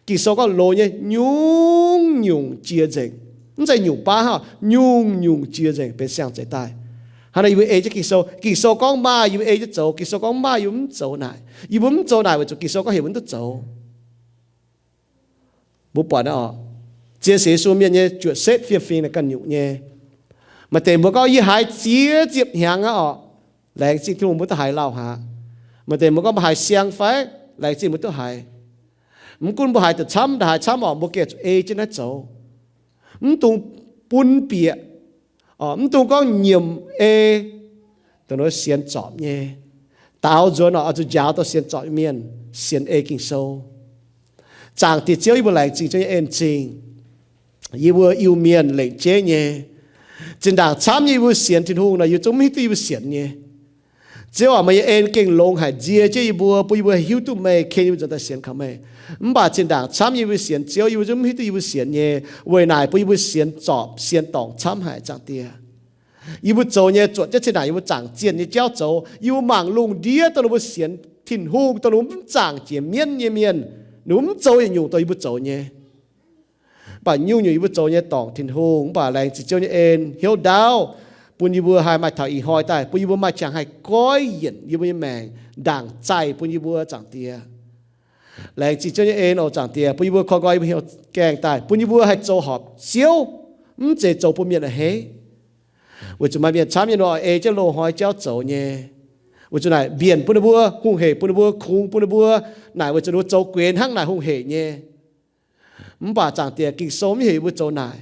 Ging-Sou gorngv loz nyei nyungc-nyungc jiex nzengc. Mv zeiz nyungc baav hnangv, nyungc-nyungc jiex nzengc benx siang-zeix daaih. Hnangv naaic yie mbuo ei jienv Ging-Sou. Ging-Sou gorngv maaih, yie mbuo ei jienv zoux. Ging-Sou gorngv maaih, yie mbuo mv zoux naaic. Yie mbuo mv zoux naaic weic zuqc Ging-Sou gorngv heuc mbuo mv duqv zoux. Mbuo buatc naaiv oc, zien sienx Yesu mienh nyei juoqc setv fiem-fingx naaic ganh nyungc nyei. Maaih deix mbuo gorngv, Yie haiz ziex ziepc hnyangx aqv orqc. Laengz zingh Tin-Hungh mbuo duqv haiz lauh aqv. Maaih deix mbuo gorngv, Mbuo haiz siang fai? Laengz zingh mbuo duqv haiz. Mv gunv mbuo haiz daaih camv, haiz camv orqc, mbuo gengh zuqc ei jienv naaiv zoux. Mv dungx bun bieqc, mv dungx gorngv nyiemc ei, dongh sienx zorpc nyei. Daaux nzuonx oc, oix zuqc njaaux dongh sienx zorpc nyei mienh sienx ei Ging-Sou. Zaangc Diex Ziouv, yie mbuo laengz zingh Ziouv nyei en-zingh. Yie mbuo Iu-Mienh lengc jeiv nyei. Zinh ndaangc camv nyei yie mbuo sienx Tin-Hungh nor, yie zungv mv hiuv duqv yie mbuo sienx nyei. Ziouv aac, meih nyei en gengh longx haic, nzie jienv yie mbuo, bun yie mbuo hiuv duqv meih, ken yie mbuo nzuonx daaih sienx kaux meih. Mv baac zinh ndaangc camv nyei yie mbuo sienx Ziouv, yie mbuo zungv mv hiuv duqv yie mbuo sienx nyei. Weic naaic bun yie mbuo sienx zorpc sienx dorngc camv haic, Zaangc Diex. Yie mbuo zoux nyei zuotc jienv zinh ndaangc yie mbuo zaangc zienh nyei jauv zoux. Yie mbuo mangc lungh ndiev dongh ninh mbuo sienx Tin-Hungh, dongh ninh mbuo mv zaangc jiex mienv nyei mienh, ninh mbuo mv zoux yietc nyungc dongh yie mbuo zoux nyei. Mv baac nyungc-nyungc yie mbuo zoux nyei dorngc Tin-Hungh. Mv baac laengz zingh Ziouv nyei en, hnyouv ndaauv, bun yie mbuo haih maaih taux ih hnoi daaih, bun yie mbuo maaih qangx haih goiv yienc yie mbuo nyei maengc, ndaangc zaih bun yie mbuo, Zaangc Diex. Laengz zingh Ziouv nyei en oc, Zaangc Diex, bun yie mbuo koi nqoi yie mbuo hnyouv gaengh daaih, bun yie mbuo haih zoux horpc Ziouv, mv zeiz zoux bun mienh a'hneiv. Weic zuqc maaih mienh camv nyei nor ei jienv loz-hnoi jauv zoux nyei. Weic zuqc naaic mbienc bun ninh mbuo, hungh hec bun ninh mbuo, kungx bun ninh mbuo, naaic weic zuqc ninh mbuo zoux guenx hnangv naaic hungh hec nyei. Mv baac Zaangc Diex, Ging-Sou mv heuc yie mbuo zoux naaic.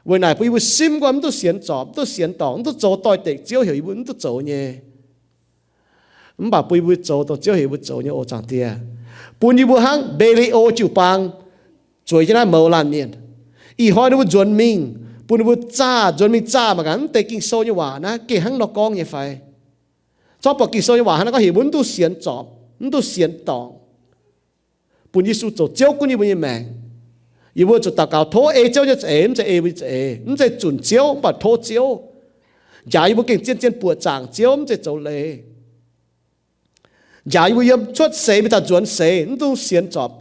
Weic naaic bun yie mbuo simv nqoi, mv duqv sienx zorpc, mv duqv sienx dorngc, mv duqv zoux doix-dekc Ziouv heuc yie mbuo mv duqv zoux nyei. Mv baac bun yie mbuo zoux dongh Ziouv heuc yie mbuo zoux nyei oc, Zaangc Diex. Bun yie mbuo hnangv Mbe^li^o jiu-baang zueiz jienv naaiv mouz laanh mienh. Ih hnoi ninh mbuo nzuonx mingh, bun ninh mbuo zaah, nzuonx mingh zaah mangc gaax, mv deix Ging-Sou nyei waac naaiv gengh hnangv nor gorngv nyei fai? Corc buatc Ging-Sou nyei waac hnangv nor gorngv heuc mbuo mv duqv sienx zorpc, mv duqv sienx dorngc. Bun Yesu zoux Ziouv gunv yie mbuo nyei maengc. Yie mbuo zuqc daux gaux tov ei Ziouv nyei za'eix, mv zeiz ei mbuo nyei za'eix, mv zeiz zunc Ziouv, mv baac tov Ziouv. Njaaux yie mbuo gengh zien-zien buoqc zaangc Ziouv, mv zeiz zoux leiz. Njaaux yie mbuo yiem cuotv seix mingh taux nzuonx seix mv dungx sienx zorpc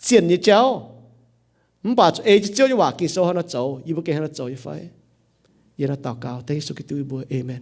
zienh nyei jauv, mv baac zuqc ei jienv Ziouv nyei waac Ging-Sou hnangv nor zoux. Yie mbuo gengh hnangv nor zoux nyei fai? Yie hnangv nor daux gaux dengv Yesu Giduc mbuox, Aamen.